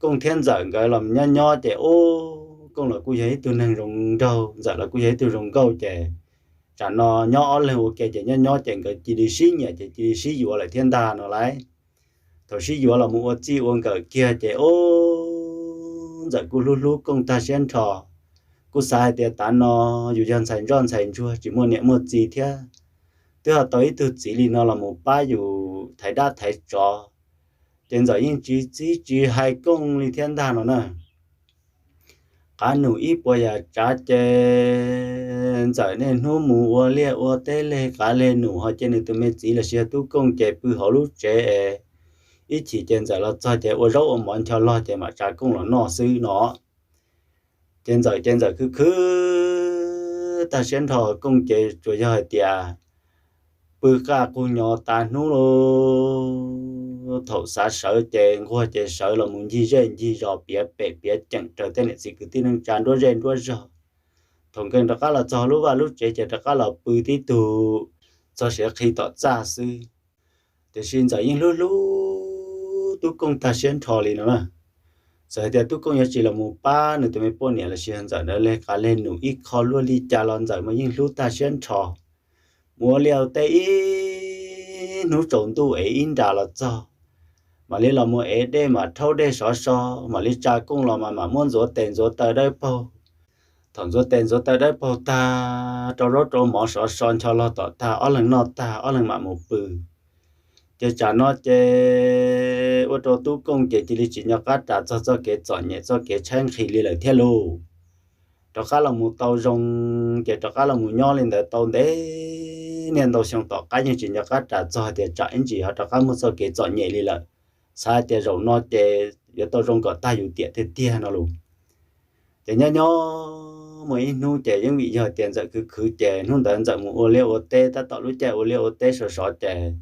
Kooj thiab Ntxawm nkawd los nyob nyob ces ub, Kooj los kuj yog ib tug neeg zoo nraug, Ntxawm los kuj yog ib tug zoo nkauj ces tsam no nyob ob leeg ua ke ces nyob nyob ces nkawd cia li sib nyiam ces cia li sib yuav lawm thiab ntag no lauj. Thaum sib yuav los mus ua txij ua nkawm kiag ces ub, Ntxawm kuj hlub hlub Kooj tag siab nrho, kuj xav hais tias tav no yus yog ntxhais ntsoj ntxhais ntsuag tsis muaj niam muaj txiv thiab, twb ho tau ib tug txiv li no los mus pab yus thaiv dab thaiv tsov, ces Ntxawm yeej tsis txib tsis hais Kooj li thiab ntag no na. Qav num ib puas yam tsav ces Ntxawm niaj hnub mus ua liaj ua teb leg qav leg num ho cia nws tus me txiv los sis yog Tub Kooj ces pw hauv lub tsev es ib chim ces Ntxawm los txog ces ua zaub ua mov ncho log ces mam tsa Kooj los noj xwb no. Ces Ntxawm ces Ntxawm khwv khwv tag siab nrho, Kooj ces tsuas yog hais tias pw qaj qug nyo tas hnub lauj. Thaum xav sawv ces nquag ces sawv los mus ncig zej ncig zos piav pem piav ceem raws tej niam txiv kwv tij neej tsa nruab zej nruab zog. Thaum nkees rov qab los txog lub vaj lub tsev ces rov qab los pw tib tug txog siav qhi tom txaj xwb. Tiam sis Ntxawm yeej hlub hlub Tub Kooj tag siab nrho li no na. Txawm hais tias Tub Kooj yuav tsis los mus pab nws tus me poj niam los sis yog Ntxawm ntawd leg qav leg num ib qho luaj li cas los Ntxawm mas yeej hlub tag siab nrho. Mus ua liaj ua teb ib hnub tsaus ntuj ev ib nra los txog, mam li los mus ev dej mam rhaub dej sov so, mam li tsa Kooj los mas mam muab ntxuav tes ntxuav taw dawb paug. Thaum ntxuav tes ntxuav taw dawb paug tag, rau zaub rau mov sov so ncho log tom tag, ob leeg noj tag ob leeg mam mus pw. Ces tsam no ces ua rau Tub Kooj ces cia li tsis nco qab ras txog txoj kev txom nyem txoj kev tshaib nqhis li lawm thiab lauj. Rov qab los mus tau zoo, ces rov qab los mus nyob li ntawd tau ntev niaj ntau xyoo tom qab yeej tsis nco qab ras txog hais tias tsam ib ntsis ho rov qab muaj txoj kev txom nyem li lawm. Xav hais tias zaum no ces yuav tau zoo kom tag yus tiam tiag tiag no lauj. Ces nyob nyob muaj ib hnub ces yeej vim yog tias Ntxawm khwv khwv ces hnub ntawd Ntxawm mus ua liaj ua teb, tab tom lub caij ua liaj ua teb sov sov ces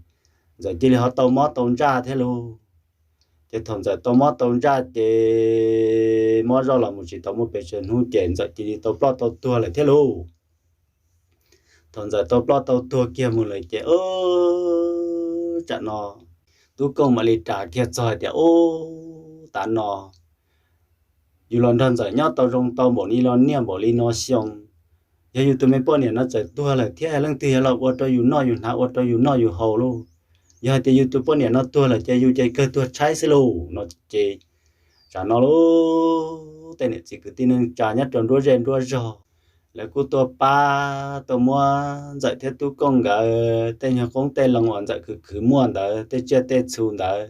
Ntxawm cia li ho tau mob tau ntsaj thiab lauj. Ces thaum Ntxawm tau mob tau ntsaj ces mob zoj los mus tsis tau muaj pes tsawg hnub ces Ntxawm cia li tau ploj tau tuag lawm thiab lauj. Thaum Ntxawm tau ploj tau tuag kiag mus lawm ces tsam no Tub Kooj mam li ras kiag txog hais tias, Ub, tav no yus los nrog Ntxawm nyob tau zoo tau npaum li no niaj npaum li no xyoo, yog yus tus me poj niam no txawm tuag lawm thiab leej twg yuav los ua rau yus noj yus hnav ua rau yus noj yus haus lauj? Yog hais tias yus tus poj niam no tuag lawm ces yus ces kawg tuag tshaib xwb lauj no ces tsam no lub tej niam txiv kwv tij neej tsa nyob rau nruab zej nruab zog, lawv kuj tuaj pab tuaj muab Ntxawm thiab Tub Kooj nkawd tej nyuag qoob tej loo uas Ntxawm khwv khwv muaj ntawd, tej tsiaj tej txhu ntawd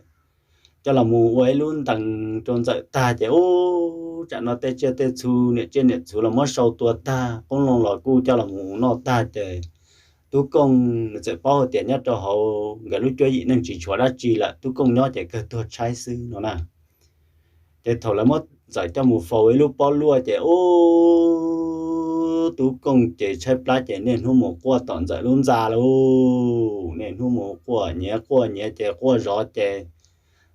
coj los mus ua ib lub ntees rau Ntxawm tag ces ub, tsam no tej tsiaj tej txhu, niam tsiaj niam txhu los muab sau tua tag, qoob loo los kuj coj los mus noj tag ces Tub Kooj nws txawm paub hais tias nyob rau hauv nkawd lub cuab yim neej tsis tshuav dab tsi lawm, Tub Kooj nyob ces kawg tuag tshaib xwb no na. Ces thaum lawv muab Ntxawm coj mus faus ua ib lub pob luaj ces ub, Tub Kooj ces tshaib plab ces niaj hnub mus quaj tom Ntxawm lub ntxa lauj, niaj hnub mus quaj nyiav quaj nyiav ces quaj zov ces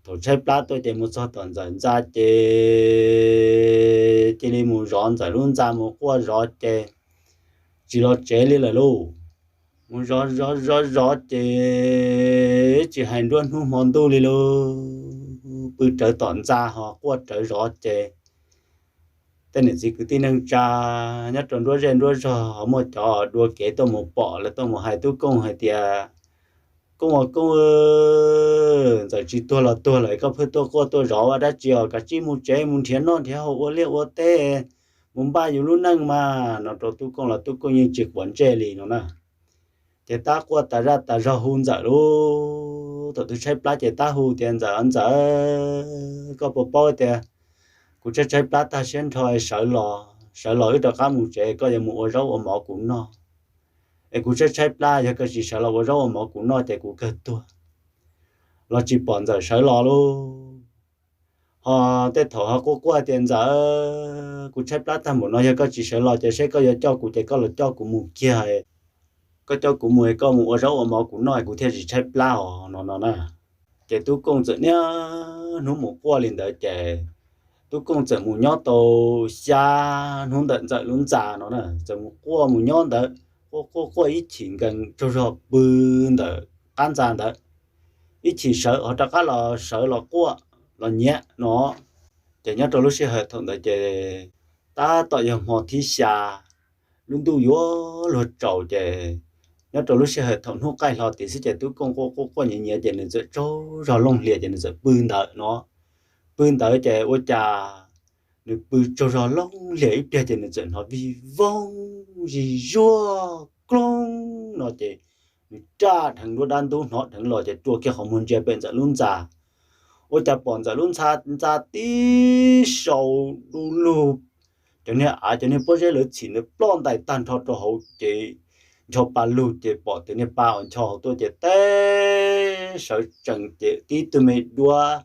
thaum tshaib plab tuaj ces mus txog tom Ntxawm ntxa ces cia li mus zov Ntxawm lub ntxa mus quaj zov ces tsis los tsev li lawm lauj. Mus zov zov zov zov ces tsis hais nruab hnub hmo ntuj li lauj, pw rawv tom ntxa ho quaj rawv zov ces tej niam txiv kwv tij neej tsa nyob rau nruab zej nruab zog ho muaj cov dua kev tuaj mus pom lawv tuaj mus hais Tub Kooj hais tias, Kooj ua Kooj, Ntxawm tsis tuag los tuag lawm koj pheej tuaj quaj tuaj zov ua dab tsi os, kav tsij mus tsev mus nrhiav noj nrhiav haus ua liaj ua teb mus npaj yus lub neej mas no rau Tub Kooj los Tub Kooj yeej tsis quav ntsej li no na. Ces tab quaj tas zaj tas zog hu Ntxawm lauj, thaum twg tshaib plab ces tab hu tias Ntxawm Ntxawm, koj puas paub tias kuv tshaib tshaib plab tag siab nrho sawv los sawv los wb rov qab mus tsev, koj yuav mus ua zaub ua mov kuv noj. Es kuv tshaib tshaib plab yog koj tsis sawv los ua zaub ua mov kuv noj ces kuv kawg tuag. Los tsis pom Ntxawm sawv los lauj. Ho tej thaum ho quaj quaj tias Ntxawm, kuv tshaib plab tag npaum no yog koj tsis sawv los ces seb koj yuav coj kuv ces koj los coj kuv mus kiag, koj coj kuv mus koj mus ua zaub ua mov kuv noj kuv thiaj tsis tshaib plab os no no na. Ces Tub Kooj txawm niaj hnub mus quaj li ntawd ces Tub Kooj txawm mus nyob tau xya hnub ntawm Ntxawm lub ntxa no na, txawm mus quaj mus nyob ntawd, quaj quaj quaj ib chim nkees tsaug zog pw ntawm qab ntxa ntawd, ib chim sawv ho rov qab los sawv los quaj los nyiav no. Ces nyob rau lub sij hawm thaum ntawd ces tab tom yog hmo thib xya, lub ntuj yuav luag tsaus ces nyob rau lub sij hawm thaum hnub qaij hlo tid xwb ces Tub Kooj quaj quaj quaj nyiav nyiav ces nws txawm tsaug zog looj hlias ces nws txawm pw ntawd no. Pw ntawd ces ua cas nws pw tsaug zog looj hlias ib pliag ces nws txawm hnov vij voog zig zuag kloog no ces nws raj dheev nruab dab ntub hnov dheev los ces rua kiag qhov muag ntsia pem Ntxawm lub ntxa. Ua cas pom Ntxawm lub ntxa, ntxa tib sau du lug, cov niag av cov niag pob zeb lawv txhim ntawd ploj ntais tag nrho rau hauv ces ncho pa lug ces pom tus niag pa uas ncho hauv tuaj ces teb sawv tsees ces tib tug me duab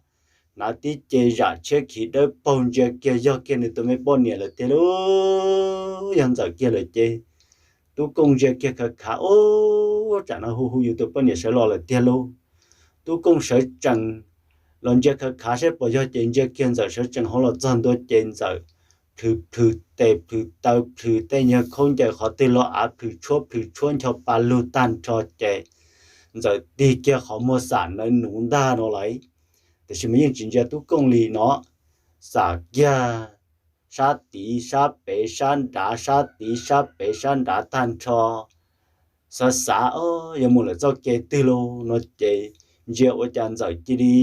hnav tib ce zam tshiab khiv dawb paug ntsia kiag yog kiag nws tus me poj niam lawm tiag lauj, yog Ntxawm kiag lawm ces Tub Kooj ntsia kiag khav khav, ub, tsam no hu hu yus tus poj niam sawv los lawm tiag lauj. Tub Kooj sawv tsees los ntsia khav khav saib puas yog ces ntsia kiag Ntxawm sawv tsees hauv los txog ntua ces Ntxawm plhws plhws tes plhws taw plhws tej nyuag khaub ncaws qhov twg los av plhws tshuab plhws tshuab ncho pa lug tag nrho ces Ntxawm tig kiag qhov muag xam nawb nuv ntag no lauj. Tiam sis mas yeej tsis ntsia Tub Kooj li no, xam kiag sab tid sab pem sab nrad sab tid sab pem sab nrad tag nrho, xav xav, o, yuav mus lawm txoj kev twg lauj no ces ntsia ua cas Ntxawm cia li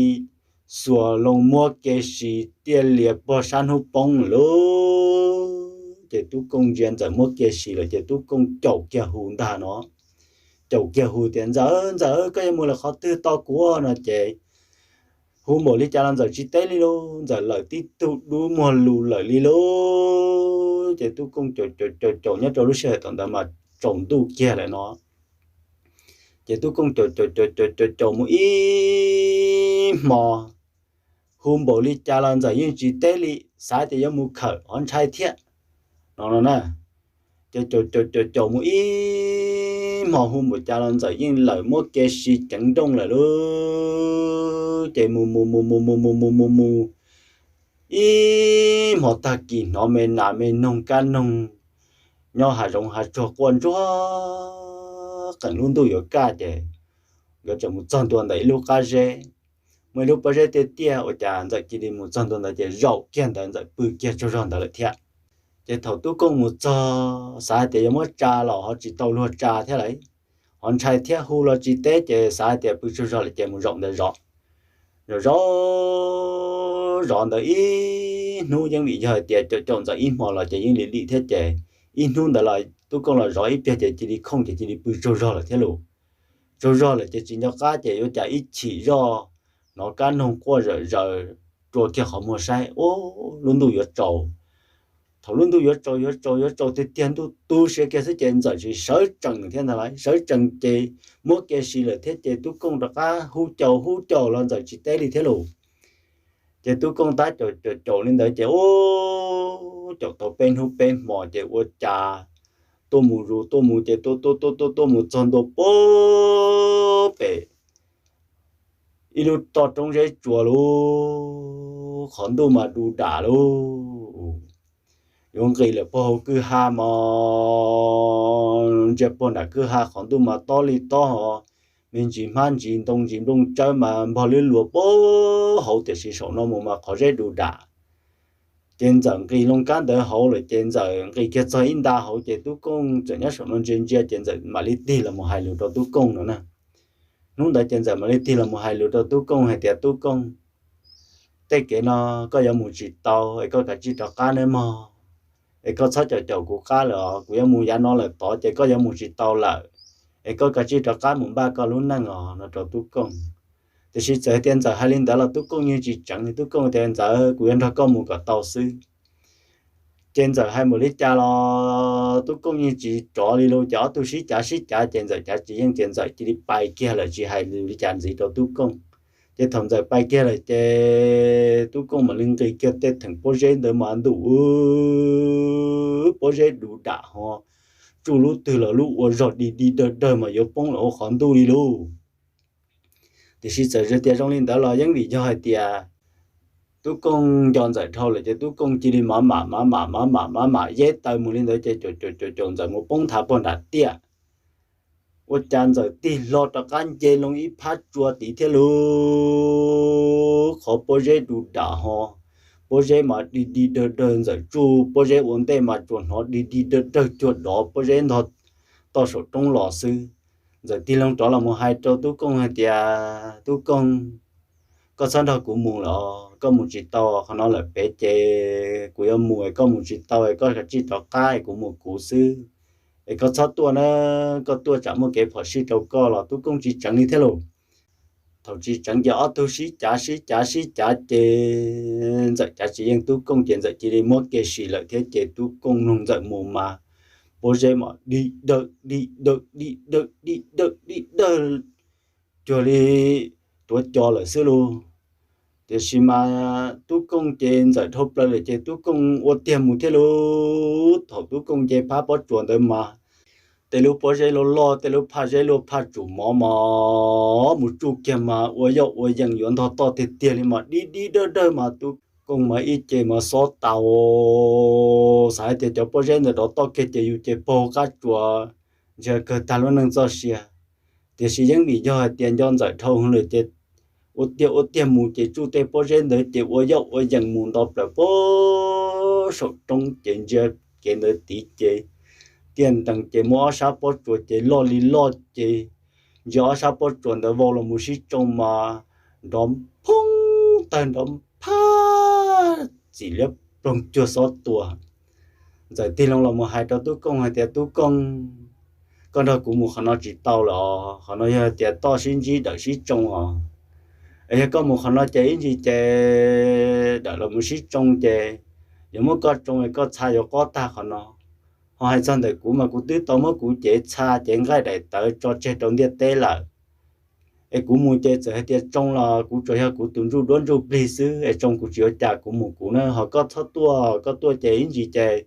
xuas loo muab kev si tiaj lias pog sab hnub poob lawm lauj. Ces Tub Kooj ntsia Ntxawm muab kev si lawm ces Tub Kooj caum kiag hu ntag no, caum kiag hu tias Ntxawm, Ntxawm, koj yuav mus lawm qhov twg tos kuv no ces hu npaum li cas los Ntxawm tsis teb li lauj, Ntxawm lawm tib tug dub muag lus lawm li lauj. Ces Tub Kooj caum caum caum caum nyob rau lub sij hawm thaum ntawd mas tsaus ntuj kiag lawm no. Ces Tub Kooj caum caum caum caum caum mus ib hmo, hu npaum li cas los Ntxawm yeej tsis teb li, xav tias yuav mus khawm ho ntshai thiab no no na. Ces caum caum caum caum mus ib hmo hu npaum cas los Ntxawm yeej lawm muab kev si ceev nrooj lawm lauj. Ces mus mus mus mus mus mus mus mus mus ib hmo tag kis hnov me nas me noog kab noog nyob hav zoov hav tsuag quaj ntsuag qees lub ntuj yuav kaj ces nkawd tseem mus txog ntua ntawm ib lub qab zeb, muaj ib lub pob zeb tiaj tiaj ua cas Ntxawm cia li mus txog ntua ntawd ces zaum kiag ntawd Ntxawm pw kiag tsaug zog ntawd lawm thiab. Ces thaum Tub Kooj mus txog xav hais tias yuav muab tsa los ho tsis tau luag tsa thiab lauj, ho Ntshai thiab hu los tsis teb ces xav hais tias pw tsaug zog lawm ces mus zaum ntawd zov. Zov zov zov ntawd ib hnub, yeej vim yog hais tias caum caum Ntxawm ib hmos los ces yeej lim lim thiab ces ib hnub ntawd los Tub Kooj los zov ib pliag ces cia li khooj ces cia li pw tsaug zog lawm thiab lauj. Tsaug zog lawm ces tsis nco qab ces yuav cas ib chim zoj hnov kab noog quaj zawm zaws, rua kiag qhov muag saib, ub, lub ntuj yuav tsaus. Thaum lub ntuj yuav tsaus yuav tsaus yuav tsaus tiag tiag, ntuj tu siav kiag xwb ces Ntxawm tsis sawv tsees thiab ntag lauj. Sawv tsees ces muab kev si lawm thiab ces Tub Kooj rov qab hu caum hu caum los Ntxawm tsis teb li thiab lauj. Ces Tub Kooj tab caum caum caum li ntawd ces ub, caum tau peb hnub peb hmos ces ua cas tuaj mus zus tuaj mus ces tuaj tuaj tuaj tuaj tuaj mus txog ntua puag pem ib lub toj roob zeb tsuas lauj, qhov ntuj mas du dam lauj. Yuav nqis lawm puag hauv kwj ha mog, ntsia puag nram kwj ha qhov ntuj mas tob li tob ho, me ntsis hmab ntsis ntoo ntsis nplooj tsawb mas npog lwb luas puag hauv, tiam sis saum no mus mas qhov zeb du dam. Ces Ntxawm nqis loo kab ntawd hauv lawm ces Ntxawm nqis kiag txog ib nta hauv ces Tub Kooj txawm nyob saum no ntsia ntsia ces Ntxawm mam li tig los mus hais lus rau Tub Kooj no na. Hnub ntawd ces Ntxawm mam li tig los mus hais lus rau Tub Kooj hais tias, Tub Kooj, tej kev no koj yuav mus tsis tau es koj kav tsij rov qab nawb mog. Es koj txhob caum caum kuv qab lawm os, kuv yuav mus yav no lawm tod ces koj yuav mus tsis tau lawm. Es koj kav tsij rov qab mus npaj koj lub neej os, no rau Tub Kooj. Tiam sis txawm hais tias Ntxawm hais li ntawd los Tub Kooj yeej tsis tseev li. Tub Kooj tias, Ntxawm, kuv yuav nrog koj mus kom tau xwb. Ces Ntxawm hais npaum li cas los Tub Kooj yeej tsis rov li lauj. Ces ob tug sib cav sib cav ces Ntxawm cav tsis yeej ces Ntxawm cia li pais kiag lawm tsis hais li cas ntxiv rau Tub Kooj. Ces thaum Ntxawm pais kiag lawm ces Tub Kooj mam li nqis kiag tej theem pob zeb ntawd mas ntuj, pob zeb du dam ho, tsuj lub twg los lub ua zog dig dig dawg dawg mas yuav poob lawm hauv qhov ntuj li lauj. Tiam sis txawm tias zoo li ntawd los yeej vim yog hais tias Tub Kooj nco Ntxawm dhau lawm ces Tub Kooj cia li mam mam mam mam mam mam mam mam yeb taw mus li ntawd ces caum caum caum caum Ntxawm mus poob nthav puag nram tiaj. Ua cas Ntxawm tig hlo rov qab nce loo ib phab tsua tid thiab lauj, qhov pob zeb du dam ho, pob zeb mas dig dig dawg dawg, Ntxawm tsuj pob zeb ua ntej mas tsuas hnov dig dig dawg dawg cuag dov pob zeb ntog toj saum roob los xwb. Ntxawm tig loo rov los mus hais rau Tub Kooj hais tias, Tub Kooj, koj txhob nrog kuv mus lawm, koj mus tsis tau qhov no lawm pem ces kuv yuav mus, koj mus tsis tau es koj kav tsij rov qab es kuv mus kuv xwb. Es koj txhob tuaj na, koj tuaj tsam muaj kev phom sij rau koj los Tub Kooj tsis tseev li thiab lauj. Thaum tsis tseev ces ob tug sib cav sib cav sib cav ces Ntxawm cav tsis yeej Tub Kooj ces Ntxawm cia li muab kev sim lawm thiab ces Tub Kooj mloog Ntxawm mus mas pob zeb mas dig dawg dig dawg dig dawg dig dawg dig dawg cuag li tuav co lawm xwb lauj. Tiam sis mas Tub Kooj ces Ntxawm dhau plaws lawm ces Tub Kooj ua tiag mus thiab lauj. Thaum Tub Kooj nce phab pob tsuas ntawd mas tej lub pob zeb loj loj, tej lub phaj zeb luaj phaj tsum mov mos mus tsuj kiag mas ua yoj ua yees yuav ntog toj tiag tiag li mas dig dig dawg dawg mas Tub Kooj mas ib ce mas xob tas, xav hais tias cov pob zeb ntawd rov toj kiag ces yus ces paug qab tsuas ntsia kawg tag lub neej txoj sia. Tiam sis yeej vim yog hais tias nco Ntxawm dhau lawm ces ua tiag ua tiag mus ces tsuj tej pob zeb ntawd ces ua yoj ua yees mus nto plaws puag saum roob ces ntsia kev ntawd tid ces tiaj ntees ces muaj ob sab pob tsuas ces loj li loj ces ntsia ob sab pob tsuas ntawd vau los mus sib tsoo mas nrov phoob tawg nrov phaj txim liab ploog cuag xob tua. Ntxawm tig loo los mus hais rau Tub Kooj hais tias, Tub Kooj, koj nrog kuv mus qhov no tsis tau lawm os, qhov no yog tias toj sib ntsib dawm sib tsoo os. Es yog koj mus qhov no ces ib ntsis ces dawm los mus sib tsoo ces yuav muab koj tsoo es koj txha yuav qob tag qhov no. Ho hais txog ntawm kuv mas kuv twb tau muab kuv cev txha cev nqaij daim tawv tso tseg rau ntiaj teb lawm. Es kuv mus ces txawm hais tias tsoo los kuv tsuas yog kuv tus ntsuj duab ntsuj plig xwb es tsoo kuv tsis ua cas, kuv mus kuv na, ho koj txhob tuaj, koj tuaj ces ib ntsis ces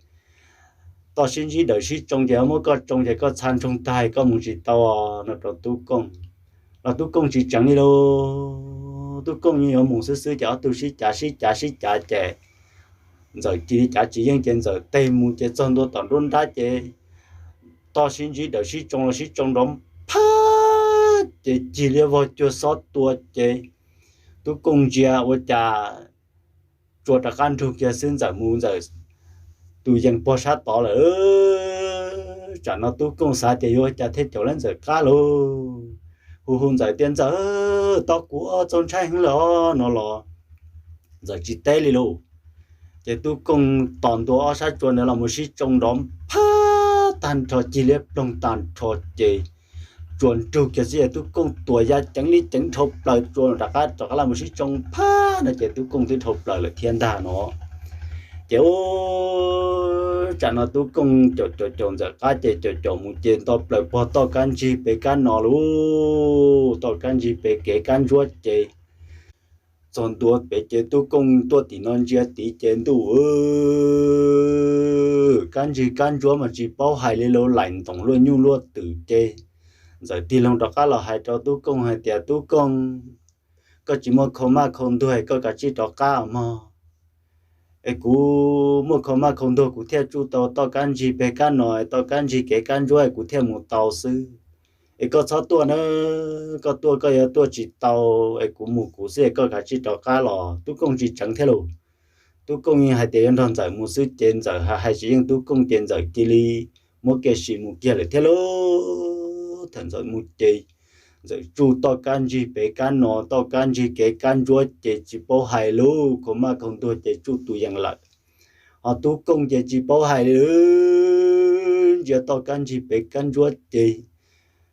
toj sib ntsib dawm sib tsoo ces muab koj tsoo ces koj txha ntsoog tag koj mus tsis tau, no rau Tub Kooj. Los Tub Kooj tsis tseev li lauj, Tub Kooj yeej yuav mus xwb xwb ces ob tug sib cav sib cav sib cav ces Ntxawm cia li cav tsis yeej ces Ntxawm tes mus ces txog ntua tom nruab nrab ces toj sib ntsib dawm sib tsoo los sib tsoo nrov phaj ces cig liab vog cuag xob tua ces Tub Kooj ntsia ua cas tsua rov qab nrug kiag xwb Ntxawm mus Ntxawm tus yees puag sab tod lawm. Tsam no Tub Kooj xav tias yuav ua cas thiaj caum lawv Ntxawm qab lauj, hu hu Ntxawm tias, Ntxawm, tos kuv os, txaus ntshai heev lawm os no los Ntxawm tsis teb li lauj. Ces Tub Kooj tos ntua ob sab tsua ntawd los mus sib tsoo nrov phab tag nrho, cig liab ploog tag nrho ces tsuas nrug kiag xwb ces Tub Kooj tuam ya ceev li ceev dhau plaws tsua rov qab, rov qab los mus sib tsoo phab no ces Tub Kooj twb dhau plaws lawm thiab ntag no. Ces ub, tsam no Tub Kooj caum caum caum Ntxawm qab ces caum caum mus ces nto plaws pog toj kab ntsig pem kab no lauj, toj kab ntsig pem kev kab ntsuab ces txog ntua pem ces Tub Kooj tuaj tim no ntsia tid ces ntuj, kab ntsig kab ntsuab mas tsis paub hais li lauj, laim ntoos luaj nyuj luaj twm ces Ntxawm tig loo rov qab los hais rau Tub Kooj hais tias, Tub Kooj, koj tsis muaj khau maj khau ntuag es koj kav tsij rov qab os mog. Es kuv muaj khau maj khau ntuag kuv thiaj tsuj tau toj kab ntsig pem kab no, toj kab ntsig kev kab ntsuab es kuv thiaj mus tau xwb. Es koj txhob tuaj na, koj tuaj koj yuav tuaj tsis tau, es kuv mus kuv xwb es koj kav tsij rov qab los. Tub Kooj tsis tseev thiab lauj. Tub Kooj yeej hais tias yuav nrog Ntxawm mus xwb ces Ntxawm hais tsis yeej Tub Kooj ces Ntxawm cia li muab kiag sim mus kiag lawm thiab lauj. Thaum Ntxawm mus ces Ntxawm tsuj toj kab ntsig pem kab no, toj kab ntsig kev kab ntsuab ces tsis paub hais lauj, khau maj khau ntuag ces tsuj tus yees lawm. Ho Tub Kooj ces tsis paub hais li, ntsia toj kab ntsig pem kab ntsuab ces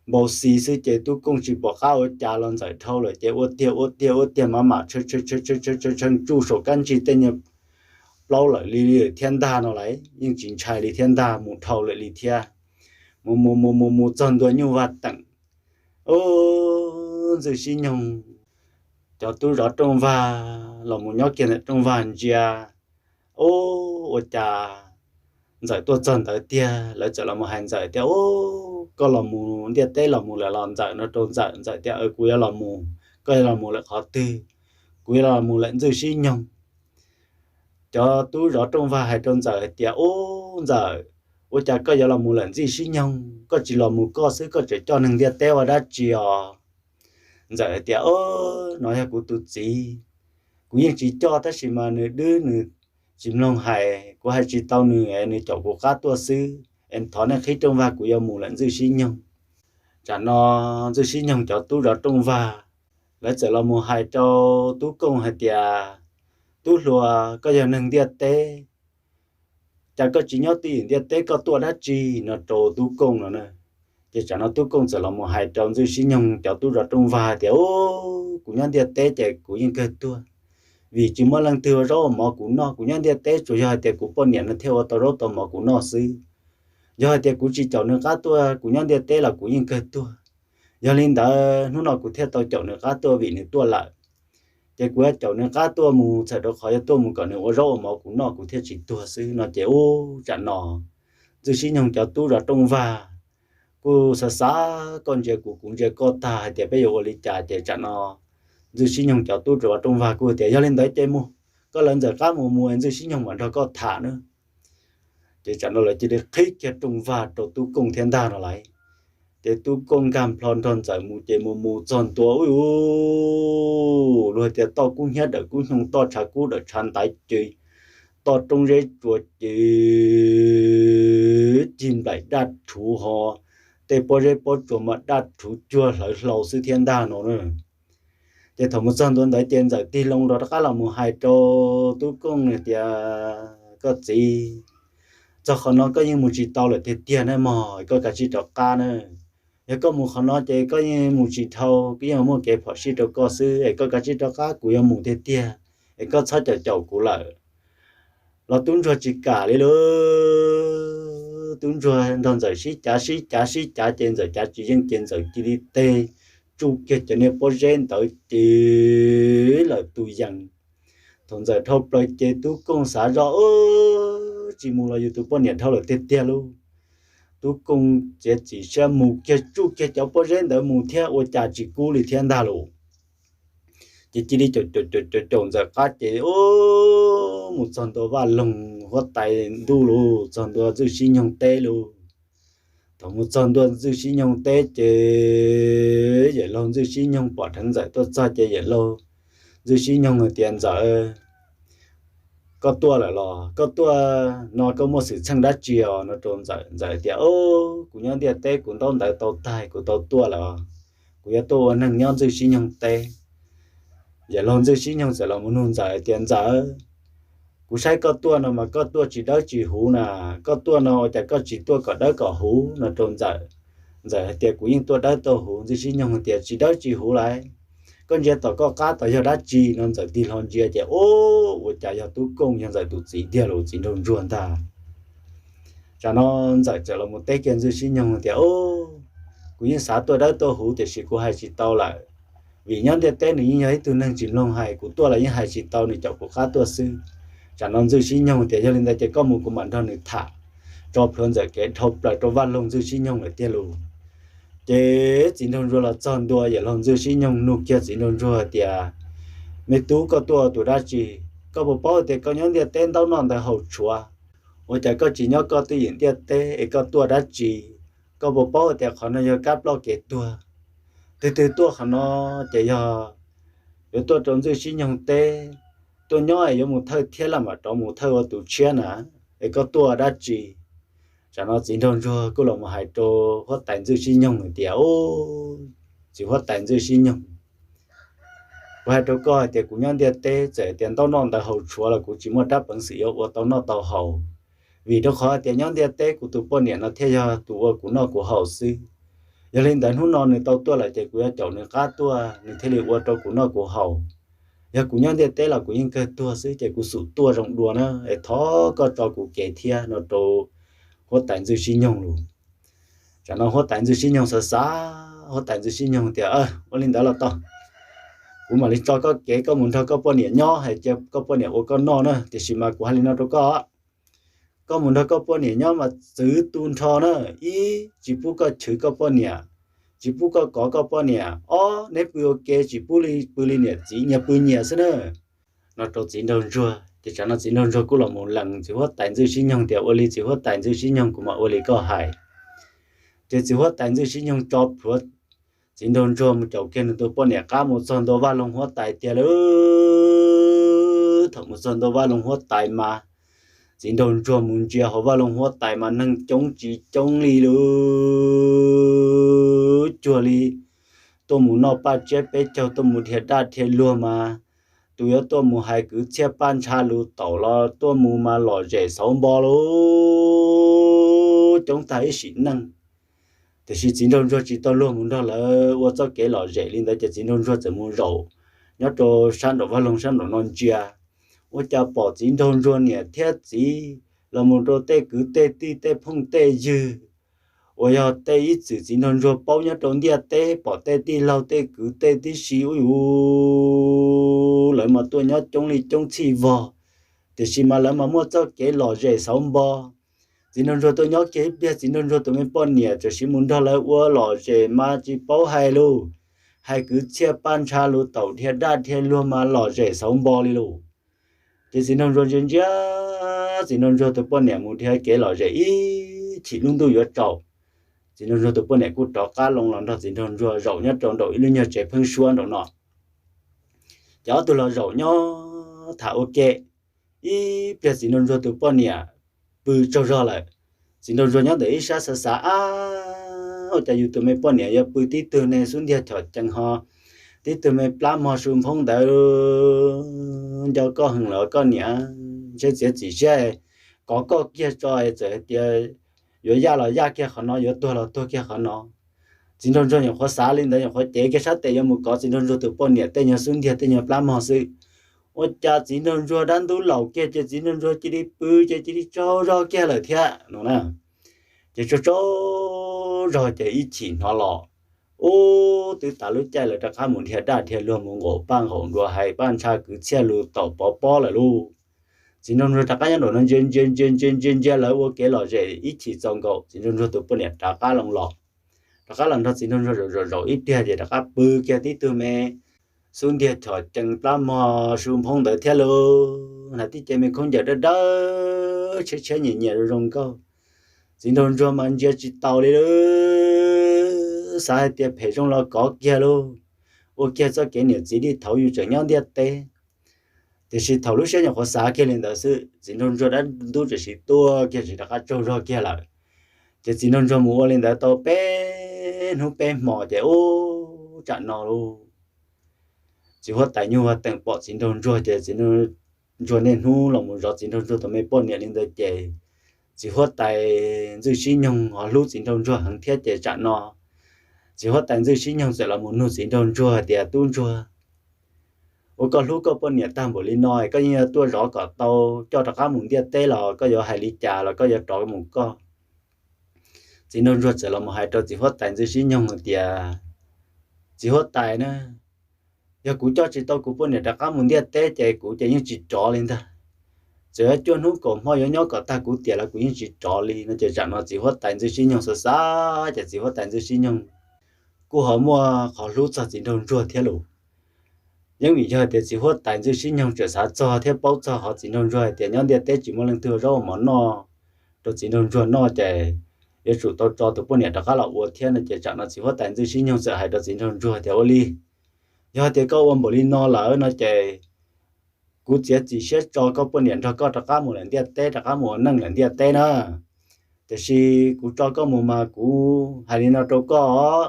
npau xi xwb ces Tub Kooj tsis pom qab ua cas los Ntxawm dhau lawm ces ua tiag ua tiag ua tiag mam mam tshee tshee tshee tshee tshee tshee tsuj saum kab ntsig tej nyuag plaub lawm li thiab ntag no lauj, yeej tsis ntshai li thiab ntag, mus dhau lawm li thiab. Mus mus mus mus mus txog ntua nyuj vaj teem, ub, Ntxwj Sib Nyoog cov tub zov rooj vag los mus nyob kiag ntawm rooj vag ntsia, ub, ua cas Ntxawm tuaj txog ntawd tiag. Lawv txawm los mus hais Ntxawm tias, Ub, koj los mus ntiaj teb los mus lawm los Ntxawm? No rau Ntxawm, Ntxawm tias, Kuv yuav los mus. Koj yuav los mus lawm qhov twg? Kuv yuav los mus lawm Ntxwj Sib Nyoog. Cov tub zov rooj vag hais rau Ntxawm hais tias, Ub, Ntxawm, ua cas koj yuav los mus lawm Ntxwj Sib Nyoog? Koj tsis los mus koj xwb, koj tseem coj neeg ntiaj teb ua dab tsi os? Ntxawm hais tias, Ob, no yog kuv tus txiv, kuv yeej tsis coj tab sis mas nws dwb nws tsis mloog hais, kuv hais tsis tau nws es nws caum kuv qab tuaj xwb es thov nej qhib rooj vag, kuv yuav mus lawm Ntxwj Sib Nyoog. Tsam no Ntxwj Sib Nyoog cov tub zov rooj vag lawv txawm los mus hais rau Tub Kooj hais tias, Tub hluas, koj yog neeg ntiaj teb, cas koj tsis nyob twj ywm ntiaj teb, koj tuaj dab tsi? No rau Tub Kooj no na. Ces tsam no Tub Kooj txawm los mus hais rau Ntxwj Sib Nyoog cov tub zov rooj vag tias, Ub, kuv nyob ntiaj teb ces kuv yeej kawg tuag, vim tsis muaj leej twg ua zaub ua mov kuv noj. Kuv nyob ntiaj teb tsuas yog hais tias kuv poj niam no thiaj ua tau zaub tau mov kuv noj xwb. Yog hais tias kuv tsis caum nws qab tuaj, kuv nyob ntiaj teb los kuv yeej kawg tuag. Yog li ntawd hnub no kuv thiaj tau caum nws qab tuaj vim nws tuaj lawm. Ces kuv yuav caum nws qab tuaj mus txhawm rau qhov yuav tuaj mus kom nws ua zaub ua mov kuv noj kuv thiaj tsis tuag xwb. No ces ub, tsam no Ntxwj Sib Nyoog cov tub zov rooj vag kuj xav xav koj ntsia kuv, kuv ntsia koj tag hais tias peb yuav ua li cas. Ces tsam no Ntxwj Sib Nyoog cov tub zov rooj vag kuj tias, Yog li ntawd ces mus, koj lawv Ntxawm qab mus mus es Ntxwj Sib Nyoog mam nrog koj tham na. Ces tsam no lawv cia li qhib kiag rooj vag rau Tub Kooj thiab ntag no lauj. Ces Tub Kooj nkag nplho nrog Ntxawm mus ces mus mus txog ntua ub, luag tias toj kub hnyiab dawm kub hnyoo, toj tshav kub dawm tshav ntaiv ces toj roob zeb tsua ces cig nplaim daj rhuv ho, tej pob zeb pob tsuas mas daj rhuv cuag hlawv hlau xwb thiab ntag no na. Ces thaum mus txog ntua ntawd ces Ntxawm tig loo rov qab los mus hais rau Tub Kooj tias, Koj txiv, txog qhov no koj yeej mus tsis tau lawm tiag tiag na mog, koj kav tsij rov qab na. Yog koj mus qhov no ces koj yeej mus tsis dhau, koj yeej muaj kev phom sij rau koj xwb, es koj kav tsij rov qab, kuv yuav mus tiag tiag, es koj txhob caum caum kuv lawm. Los tub ntsuag tsis kam li lauj. Tub ntsuag nrog Ntxawm sib cav sib cav sib cav ces Ntxawm cav tsis yeej ces Ntxawm cia li teg tsuj kiag cov niag pob zeb ntawd ces lawm tus yees. Thaum Ntxawm dhau plaws ces Tub Kooj xav zoj, Tsis mus los yus tus poj niam dhau lawm tiag tiag lauj. Tub Kooj txiav txim siab mus kiag tsuj kiag cov pob zeb ntawd mus thiab ua cas tsis kub li thiab ntag lauj. Ces cia li caum caum caum caum Ntxawm qab ces mus txog ntua vaj loog huab tais ntuj lauj, txog ntua Ntxwj Sib Nyoog teb lauj. Thaum mus txog ntua Ntxwj Sib Nyoog teb ces yawm laug Ntxwj Sib Nyoog pom dheev Ntxawm tuaj txog ces yawm laug Ntxwj Sib Nyoog hais tias, Ntxawm, Koj tuaj lawm los? Koj tuaj no koj muaj xwm txheej dab tsi os? No rau Ntxawm. Ntxawm tias, Kuv nyob ntiaj teb kuv ntaub ntawv tau tag kuv tau tuaj lawm. Kuv yuav tuaj ua neeg nyob Ntxwj Sib Nyoog teb. Yawm laug Ntxwj Sib Nyoog txawm los mus nug Ntxawm tias, Ntxawm, kuv saib koj tuaj no mas koj tuaj tsis dawb tsis huv na. Koj tuaj no ua cas koj tsis tuaj kom dawb kom huv? No rau Ntxawm. Ntxawm hais tias, Kuv yeej tuaj dawb tuaj huv. Ntxwj Sib Nyoog tias, Tsis dawb tsis huv lauj. Koj ntsia tom koj qab tod yog dab tsi? No Ntxawm tig hlo ntsia ces, Ub, ua cas yog Tub Kooj, yog Ntxawm tus txiv tiag los, Txiv Nraug Ntsuag ntag. Tsam no Ntxawm txawm los mus teb kiag Ntxwj Sib Nyoog tias, Kuv yeej xav tuaj dawb tuaj huv tiam sis kuv hais tsis tau lawm, vim nyob ntiaj teb nws yeej yog ib tug neeg tsis mloog hais, kuv tuaj los yeej hais tsis tau, nws caum kuv qab tuaj xwb. Tsam no Ntxwj Sib Nyoog tias, Yog li ntawd ces koj mus kuv mam nrog nws tham. Tso plhuav Ntxawm kev dhau plaws rau vaj loog Ntxwj Sib Nyoog lawm tiag lauj. Ces Txiv Nraug Ntsuag los txog ntua, yawm laug Ntxwj Sib Nyoog nug kiag Txiv Nraug Ntsuag tias, Me tub, koj tuaj ua tus dab tsi? Koj puas paub tias koj nyob ntiaj teb ntaub noj ntawv haus tshuav? Ua cas koj tsis nyob koj twj ywm ntiaj teb es koj tuaj dab tsi? Koj puas paub tias qhov no yog kab ploj kev tuag? Tus twg tuaj qhov no ces yog yuav tuaj rau Ntxwj Sib Nyoog teb, tuaj nyob es yuav mus thawj thiab laj mam rov mus thawj ua tus tshiab na, es koj tuaj dab tsi? Tsam no Txiv Nraug Ntsuag kuj los mus hais rau huab tais Ntxwj Sib Nyoog hais tias, Ub, txiv huab tais Ntxwj Sib Nyoog, kuv hais rau koj hais tias kuv nyob ntiaj teb txawm tias ntaub noj ntawv haus tshuav los kuv tsis muaj rab peev xwm yuav ua tau noj tau haus, vim rau qhov tias nyob ntiaj teb kuv tus poj niam no thiaj yog tus ua kuv noj kuv haus xwb. Yog li ntawd hnub no nws tau tuaj lawm ces kuv yuav caum nws qab tuaj nws thiaj li ua rau kuv noj kuv haus. Yog kuv nyob ntiaj teb los kuv yeej kawg tuag xwb ces kuv xum tuaj zoo dua na, es thov koj tso kuv kev thiab, no rau huab tais Ntxwj Sib Nyoog lus. Tsam no huab tais Ntxwj Sib Nyoog xav xav, huab tais Ntxwj Sib Nyoog tias, Ua li ntawd los tau, kuv mam li tso koj kev, koj mus nrog koj poj niam nyob es cia koj poj niam ua koj noj na, tiam sis mas kuv hais li no rau koj, koj mus nrog koj poj niam nyob mas txwv tu nrho na, ib, tsis pub koj chwv koj poj niam, tsis pub koj kov koj poj niam, ob, neb pw ua ke tsis pub li pw li niam txiv, nyias pw nyias xwb na, no rau Txiv Nraug Ntsuag. Ces tsam no Txiv Nraug Ntsuag kuj los mus lees txiv huab tais Ntxwj Sib Nyoog tias, Ua li txiv huab tais Ntxwj Sib Nyoog, kuv mam ua li koj hais. Ces txiv huab tais Ntxwj Sib Nyoog tso plhuav Txiv Nraug Ntsuag mus caum kiag nws tus poj niam qab mus txog ntua vaj loog huab tais tiag lawm. Thaum mus txog ntua vaj loog huab tais mas Txiv Nraug Ntsuag mus ntsia hauv vaj loog huab tais mas neeg coob tsis coob li lub cuag li tuaj mus noj paj tsiab peb caug, tuaj mus dhia daj dhia luag mas, tus yuav tuaj mus hais kwv txhiaj paj ntsha lus taum los tuaj mus mas lom zem xauv npo lub coob tag ib sim neej. Tiam sis Txiv Nraug Ntsuag tsis tau luag mus nrog lawv ua txoj kev lom zem li ntawd ces Txiv Nraug Ntsuag txawm mus zaum nyob rau sab nraum vaj loog sab nraum no ntsia. Ua cas pom Txiv Nraug Ntsuag niam thiab txiv los mus rau tej kwv tej tij tej phooj tej ywg uas yog tej ib txwm Txiv Nraug Ntsuag paub nyob rau ntiaj teb, pom tej tij laug tej kwv tej tib si ub yus, lawv mas tuaj nyob coob li coob txhij vog, tiam sis mas lawv mas muaj txoj kev lom zem xauv npo. Txiv Nraug Ntsuag tuaj nyob kiag ib pliag, Txiv Nraug Ntsuag tus me poj niam tam sim mus nrog lawv ua lom zem mas tsis paub hais lus, hais kwv txhiaj paj ntsha lus taum dhia daj dhia luag mas lom zem xauv npo li lus. Ces Txiv Nraug Ntsuag ntsia ntsia, Txiv Nraug Ntsuag tus poj niam mus dhia kev lom zem ib chim lub ntuj yuav tsaus, Txiv Nraug Ntsuag tus poj niam kuj rov qab loo los nrog Txiv Nraug Ntsuag zaum nyob rau nraum ib lub nyuag tsev pheeb suab nraum no. Ces ob tug los zaum nyob tham ua ke ib pliag, Txiv Nraug Ntsuag tus poj niam pw tsaug zog lawm. Txiv Nraug Ntsuag nyob ntawm ib sab xav xav, Ab, ua cas yus tus me poj niam yuav pw tib tug ne xub ntiag chom cees ho tib tug me plab mog su nphoob ntawd nco koj heev los koj niam, ntshe txiav txim siab kov koj kiag tso, txawm hais tias yuav yaj los yaj kiag qhov no, yuav tuag los tuag kiag qhov no. Txiv Nraug Ntsuag nyuam qhuav xav li ntawd, nyuam qhuav cev kiag sab tes yuav mus kov Txiv Nraug Ntsuag tus poj niam tej nyuag xub ntiag tej nyuag plab mog xwb. Ua cas Txiv Nraug Ntsuag dab ntub laus kiag ces Txiv Nraug Ntsuag cia li pw ces cia li tsaug zog kiag lawm thiab no na. Ces tsaug tsaug zog ces ib chim hnov los, ub, twb tas lub caij lawv rov qab mus dhia daj dhia luag mus nqaum paj nqaum nruas hais paj ntsha kwv txhiaj lus taum pov pob lawm lauj. Txiv Nraug Ntsuag rov qab nyob nraum no ntsia ntsia ntsia ntsia ntsia ntsia lawv ua kev lom zem ib chim txaus nkaus, Txiv Nraug Ntsuag tus poj niam rov qab loo los, rov qab los nrog Txiv Nraug Ntsuag zaum zaum zaum ib pliag ces rov qab pw kiag tib tug me xub ntiag chom cees plab mog su nphoob ntawd thiab lauj. Hnav tib ce me khaub ncaws dawb dawb tshiab tshiab nyias nyias zoo zoo nkauj. Txiv Nraug Ntsuag mas ntsia tsis taus li lauj, xav hais tias phem zoo los kov kiag lauj. Ua kiag txoj kev niam txiv li thaud yus tseem nyob ntiaj teb. Tiam sis thaum lub siab nyuam qhuav xav kiag li ntawd xwb, txiv nraug ntsuag dab ntub txawm sim tuaj kiag tsis rov qab tsaug zog kiag lawm. Ces txiv nraug ntsuag mus ua li ntawd tau peb hnub peb hmo ces ub, tsam no lauj, txiv huab tais nyuj teem pom txiv nraug ntsuag ces txiv nraug ntsuag niaj hnub los mus zov txiv nraug ntsuag tus me poj niam li ntawd ces txiv huab tais Ntxwj Sib Nyoog ho hlub txiv nraug ntsuag heev thiab ces tsam no txiv huab tais Ntxwj Sib Nyoog txawm los mus nug txiv nraug ntsuag tias, Tub ntsuag, ua koj hlub koj poj niam tag npaum li no, koj yeej yuav tuaj zov kom tau coj rov qab mus ntiaj teb los koj yuav hais li cas los koj yuav rov mus koj? Txiv nraug ntsuag txawm los mus hais rau txiv huab tais Ntxwj Sib Nyoog tias, Txiv huab tais na, yog kuv coj tsis tau kuv poj niam rov qab mus ntiaj teb ces kuv ces yeej tsis rov li ntag. Txawm yuav cuaj hnub kaum hmo yuav nyob kom tag kuv tiam los kuv yeej tsis rov li no ces tsam no txiv huab tais Ntxwj Sib Nyoog xav xav ces txiv huab tais Ntxwj Sib Nyoog kuj ho muaj qhov hlub txog txiv nraug ntsuag thiab lauj. Yeej vim yog tias txiv huab tais Ntxwj Sib Nyoog txawm xav txog thiab paub txog qhov txiv nraug ntsuag hais tias nyob ntiaj teb tsis muaj leej twg ua zaub ua mov noj rau txiv nraug ntsuag noj ces yuav tsum tau tso tus poj niam rov qab los ua thiab no ces tsam no txiv huab tais Ntxwj Sib Nyoog txawm hais rau txiv nraug ntsuag tias, Ua li, yog tias koj ua npaum li no lawm no ces kuv txiav txim siab tso koj poj niam nrog koj rov qab mus lawm ntiaj teb, rov qab mus ua neej lawm ntiaj teb na. Tiam sis kuv tso koj mus mas kuv hais li no rau koj,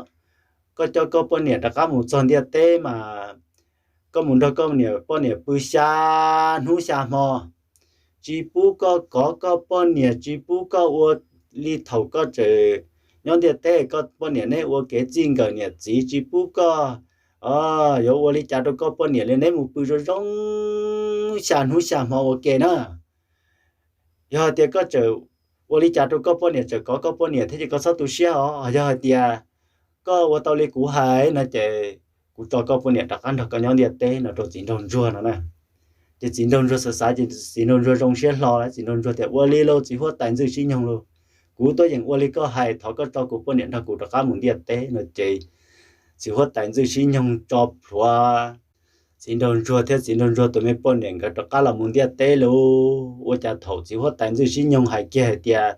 koj coj koj poj niam rov qab mus txog ntiaj teb mas koj mus nrog koj niam poj niam pw xya hnub xya hmo, tsis pub koj kov koj poj niam, tsis pub koj ua li thaum koj tseem nyob ntiaj teb koj poj niam neb ua kev txij nkawm niam txiv, tsis pub koj yuav ua li cas rau koj poj niam li, neb mus pw zoo zoo xya hnub xya hmo ua ke na. Yog hais tias koj tseem ua li cas rau koj poj niam, tseem kov koj poj niam thiab ces koj txhob tu siab os. Yog hais tias koj ua tau li kuv hais no ces kuv tso koj poj niam rov qab nrog koj nyob ntiaj teb no rau txiv nraug ntsuag no na. Ces txiv nraug ntsuag xav xav ces txiv nraug ntsuag zoo siab hlo lawm, txiv nraug ntsuag tias, Ua li lauj txiv huab tais Ntxwj Sib Nyoog lauj, kuv tuaj yeem ua li koj hais, thov koj tso kuv poj niam nrog kuv rov qab mus ntiaj teb no ces txiv huab tais Ntxwj Sib Nyoog tso plhuav txiv nraug ntsuag thiab txiv nraug ntsuag tus me poj niam nkawd rov qab los mus ntiaj teb lauj. Ua cas thaum txiv huab tais Ntxwj Sib Nyoog hais kiag hais tias,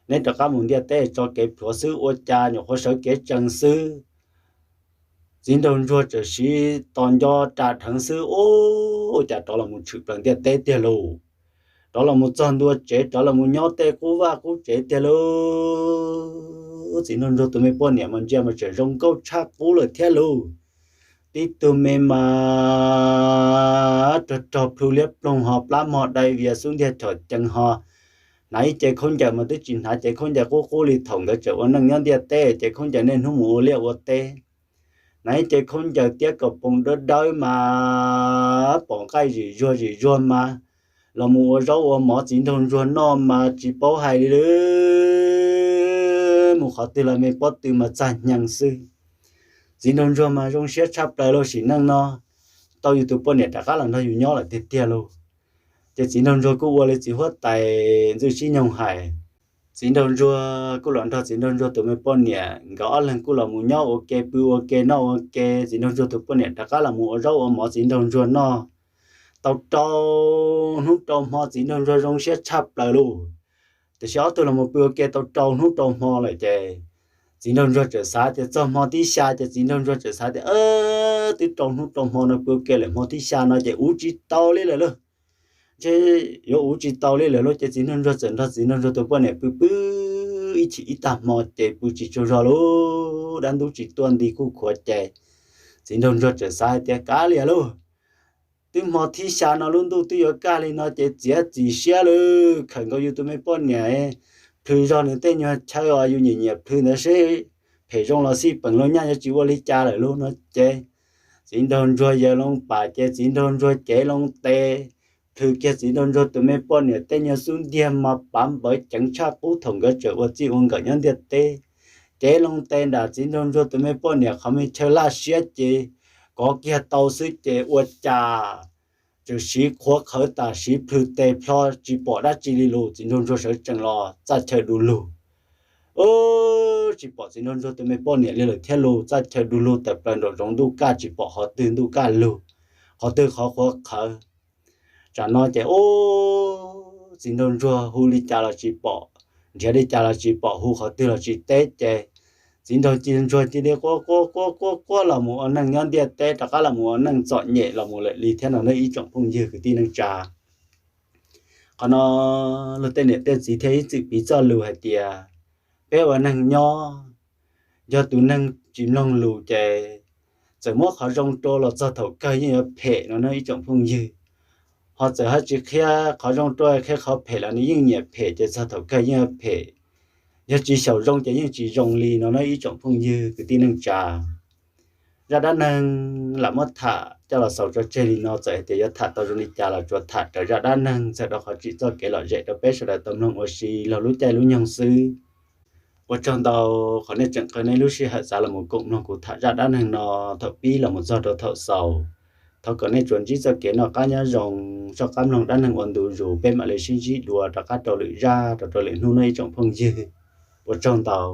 Neb rov qab mus ntiaj teb tso kev plhuav xwb, ua cas nyuam qhuav sawv kev tsees xwb, txiv nraug ntsuag txawm siv tos nco ras dheev xwb, ua cas rov los mus tshwm plaws ntiaj teb tiag lauj. Rov los mus txog ntua tsev, rov los mus nyob tej qub vaj qub tsev tiag lauj. Txiv nraug ntsuag tus me poj niam mas ntsia mas tseem zoo nkauj tshaj qub lawm thiab lauj. Tib tug me mas rog rog plhu liab ploog ho plab mog dai vias xub ntiag chom cees ho hnav ib ce khaub ncaws mas twb tsis hnav ce khaub ncaws qub qub li thaum nkawd tseem ua neej nyob ntiaj teb, ce khaub ncaws niaj hnub mus ua liaj ua teb. Hnav ib ce khaub ncaws tiab kaus poom dawb dawb mas pom nqaij zim zuag zim zuag mas los mus ua zaub ua mov txiv nraug ntsuag noj mas tsis paub hais li lawm. Mus qhov twg los me pob tw mas txag hneev xwb. Txiv nraug ntsuag mas zoo siab tshaj plaws lauj, sim neej no tau yus tus poj niam rov qab los nrog yus nyob lawm tiag tiag lauj. Ces txiv nraug ntsuag kuj ua li txiv huab tais Ntxwj Sib Nyoog hais. Txiv nraug ntsuag kuj los nrog txiv nraug ntsuag tus me poj niam nkawd ob leeg kuj los mus nyob ua ke pw ua ke noj ua ke, txiv nraug ntsuag tus poj niam rov qab los mus ua zaub ua mov txiv nraug ntsuag noj. Tau rau hnub rau hmo txiv nraug ntsuag zoo siab tshaj plaws lauj. Tiam sis ob tug los mus pw ua ke tau rau hnub rau hmo lawm ces txiv nraug ntsuag txawm xav tias txog hmo thib xya ces txiv nraug ntsuag txawm xav tias, Twb rau hnub rau hmo no pw ua ke lawm, hmo thib xya no ces uv tsis tau li lawm lauj. Ntshe yuav uv tsis tau li lawm lauj. Ces txiv nraug ntsuag txawm nrog txiv nraug ntsuag tus poj niam pw pw ib chim ib tag hmo ces pw tsis tsaug zog lauj, dab ntub tsis tuaj nti kuj khuav ces txiv nraug ntsuag txawm xav hais tias, Kav liam lauj, twb hmo thib xya no lub ntuj twb yuav kaj li no ces txiav txim siab lawm, khawm nkaus yus tus me poj niam plhws zog nws tej nyuag chaw uas yus nyiam nyiam plhws ntawd seb phem zoo los xij peem los nyaj yuav tsis ua li cas lawm lauj no ces txiv nraug ntsuag yaws loo pam ces txiv nraug ntsuag cev loo tes plhws kiag txiv nraug ntsuag tus me poj niam tej nyuag xub ntiag mas pav npawv ceev tshaj qub thaum nkawd tseem ua txij ua nkawm nyob ntiaj teb. Cev loo tes nram txiv nraug ntsuag tus me poj niam qhov me chaw laj siab ces kov kiag tau xwb ces ua cas tseem siv qhuav qhawv tas, siv plhws tes plho tsis pom dab tsi li lauj. Txiv nraug ntsuag sawv tsees los txaj chaw du lug, tsis pom txiv nraug ntsuag tus me poj niam li lawm thiab lauj. Txaj chaw du lug tawm plaws nraum zoov, ntuj kaj tsis pom qhov twg ntuj kaj lug, qhov twg qhov qhuav qhawv. Tsam no ces ub, txiv nraug ntsuag hu li cas los tsis pom, nrhiav li cas los tsis pom, hu qhov twg los tsis teb ces txiv nraug ci ntsuag cia li quaj quaj quaj quaj quaj los mus ua neej nyob ntiaj teb, rov qab los mus ua neej txom nyem los mus lawm li thiab no nawb ib tsoom phooj ywg kwv tij neej tsa. Qhov no luag tej niam tej txiv thiaj ib txwm piv txoj lus hais tias peb ua neeg nyob, yog tus neeg tsis mloog lus ces txawm muab qhov zoo rau los txog thaum kawg yeej yuav phem no nawb ib tsoom phooj ywg. Ho txawm hab tsis qhia qhov zoo rau, qhia qhov phem los nws yeej nyiam phem ces txog thaum kawg yeej yuav phem. Yog tsis xyaum zoo ces yeej tsis zoo li no nawb ib tsoom phooj ywg kwv tij neej tsa. Zaj dab neeg lam muab tham coj los xaus tso tseg li no, txawm hais tias yuav tham tau zoo li cas los tsuas tham raws zaj dab neeg txog rau qhov tsim txoj kev lom zem rau peb sawv daws tau mloog ua si laug lub caij lub nyoog xwb. Ua tsaug ntau qhov nej tseem qw nej lub sij hawm xav los mus koom mloog kuv tham zaj dab neeg no thaum pib los mus txog rau thaum xaus. Thov kom nej tsuas ntsib txoj kev noj qab nyob zoo, soj qab mloog dab neeg ua ntu zus, peb mam li sib ntsib dua rov qab rau lwm zaj rau rau lwm hnub nawb ib tsoom phooj ywg. Ua tsaug ntau.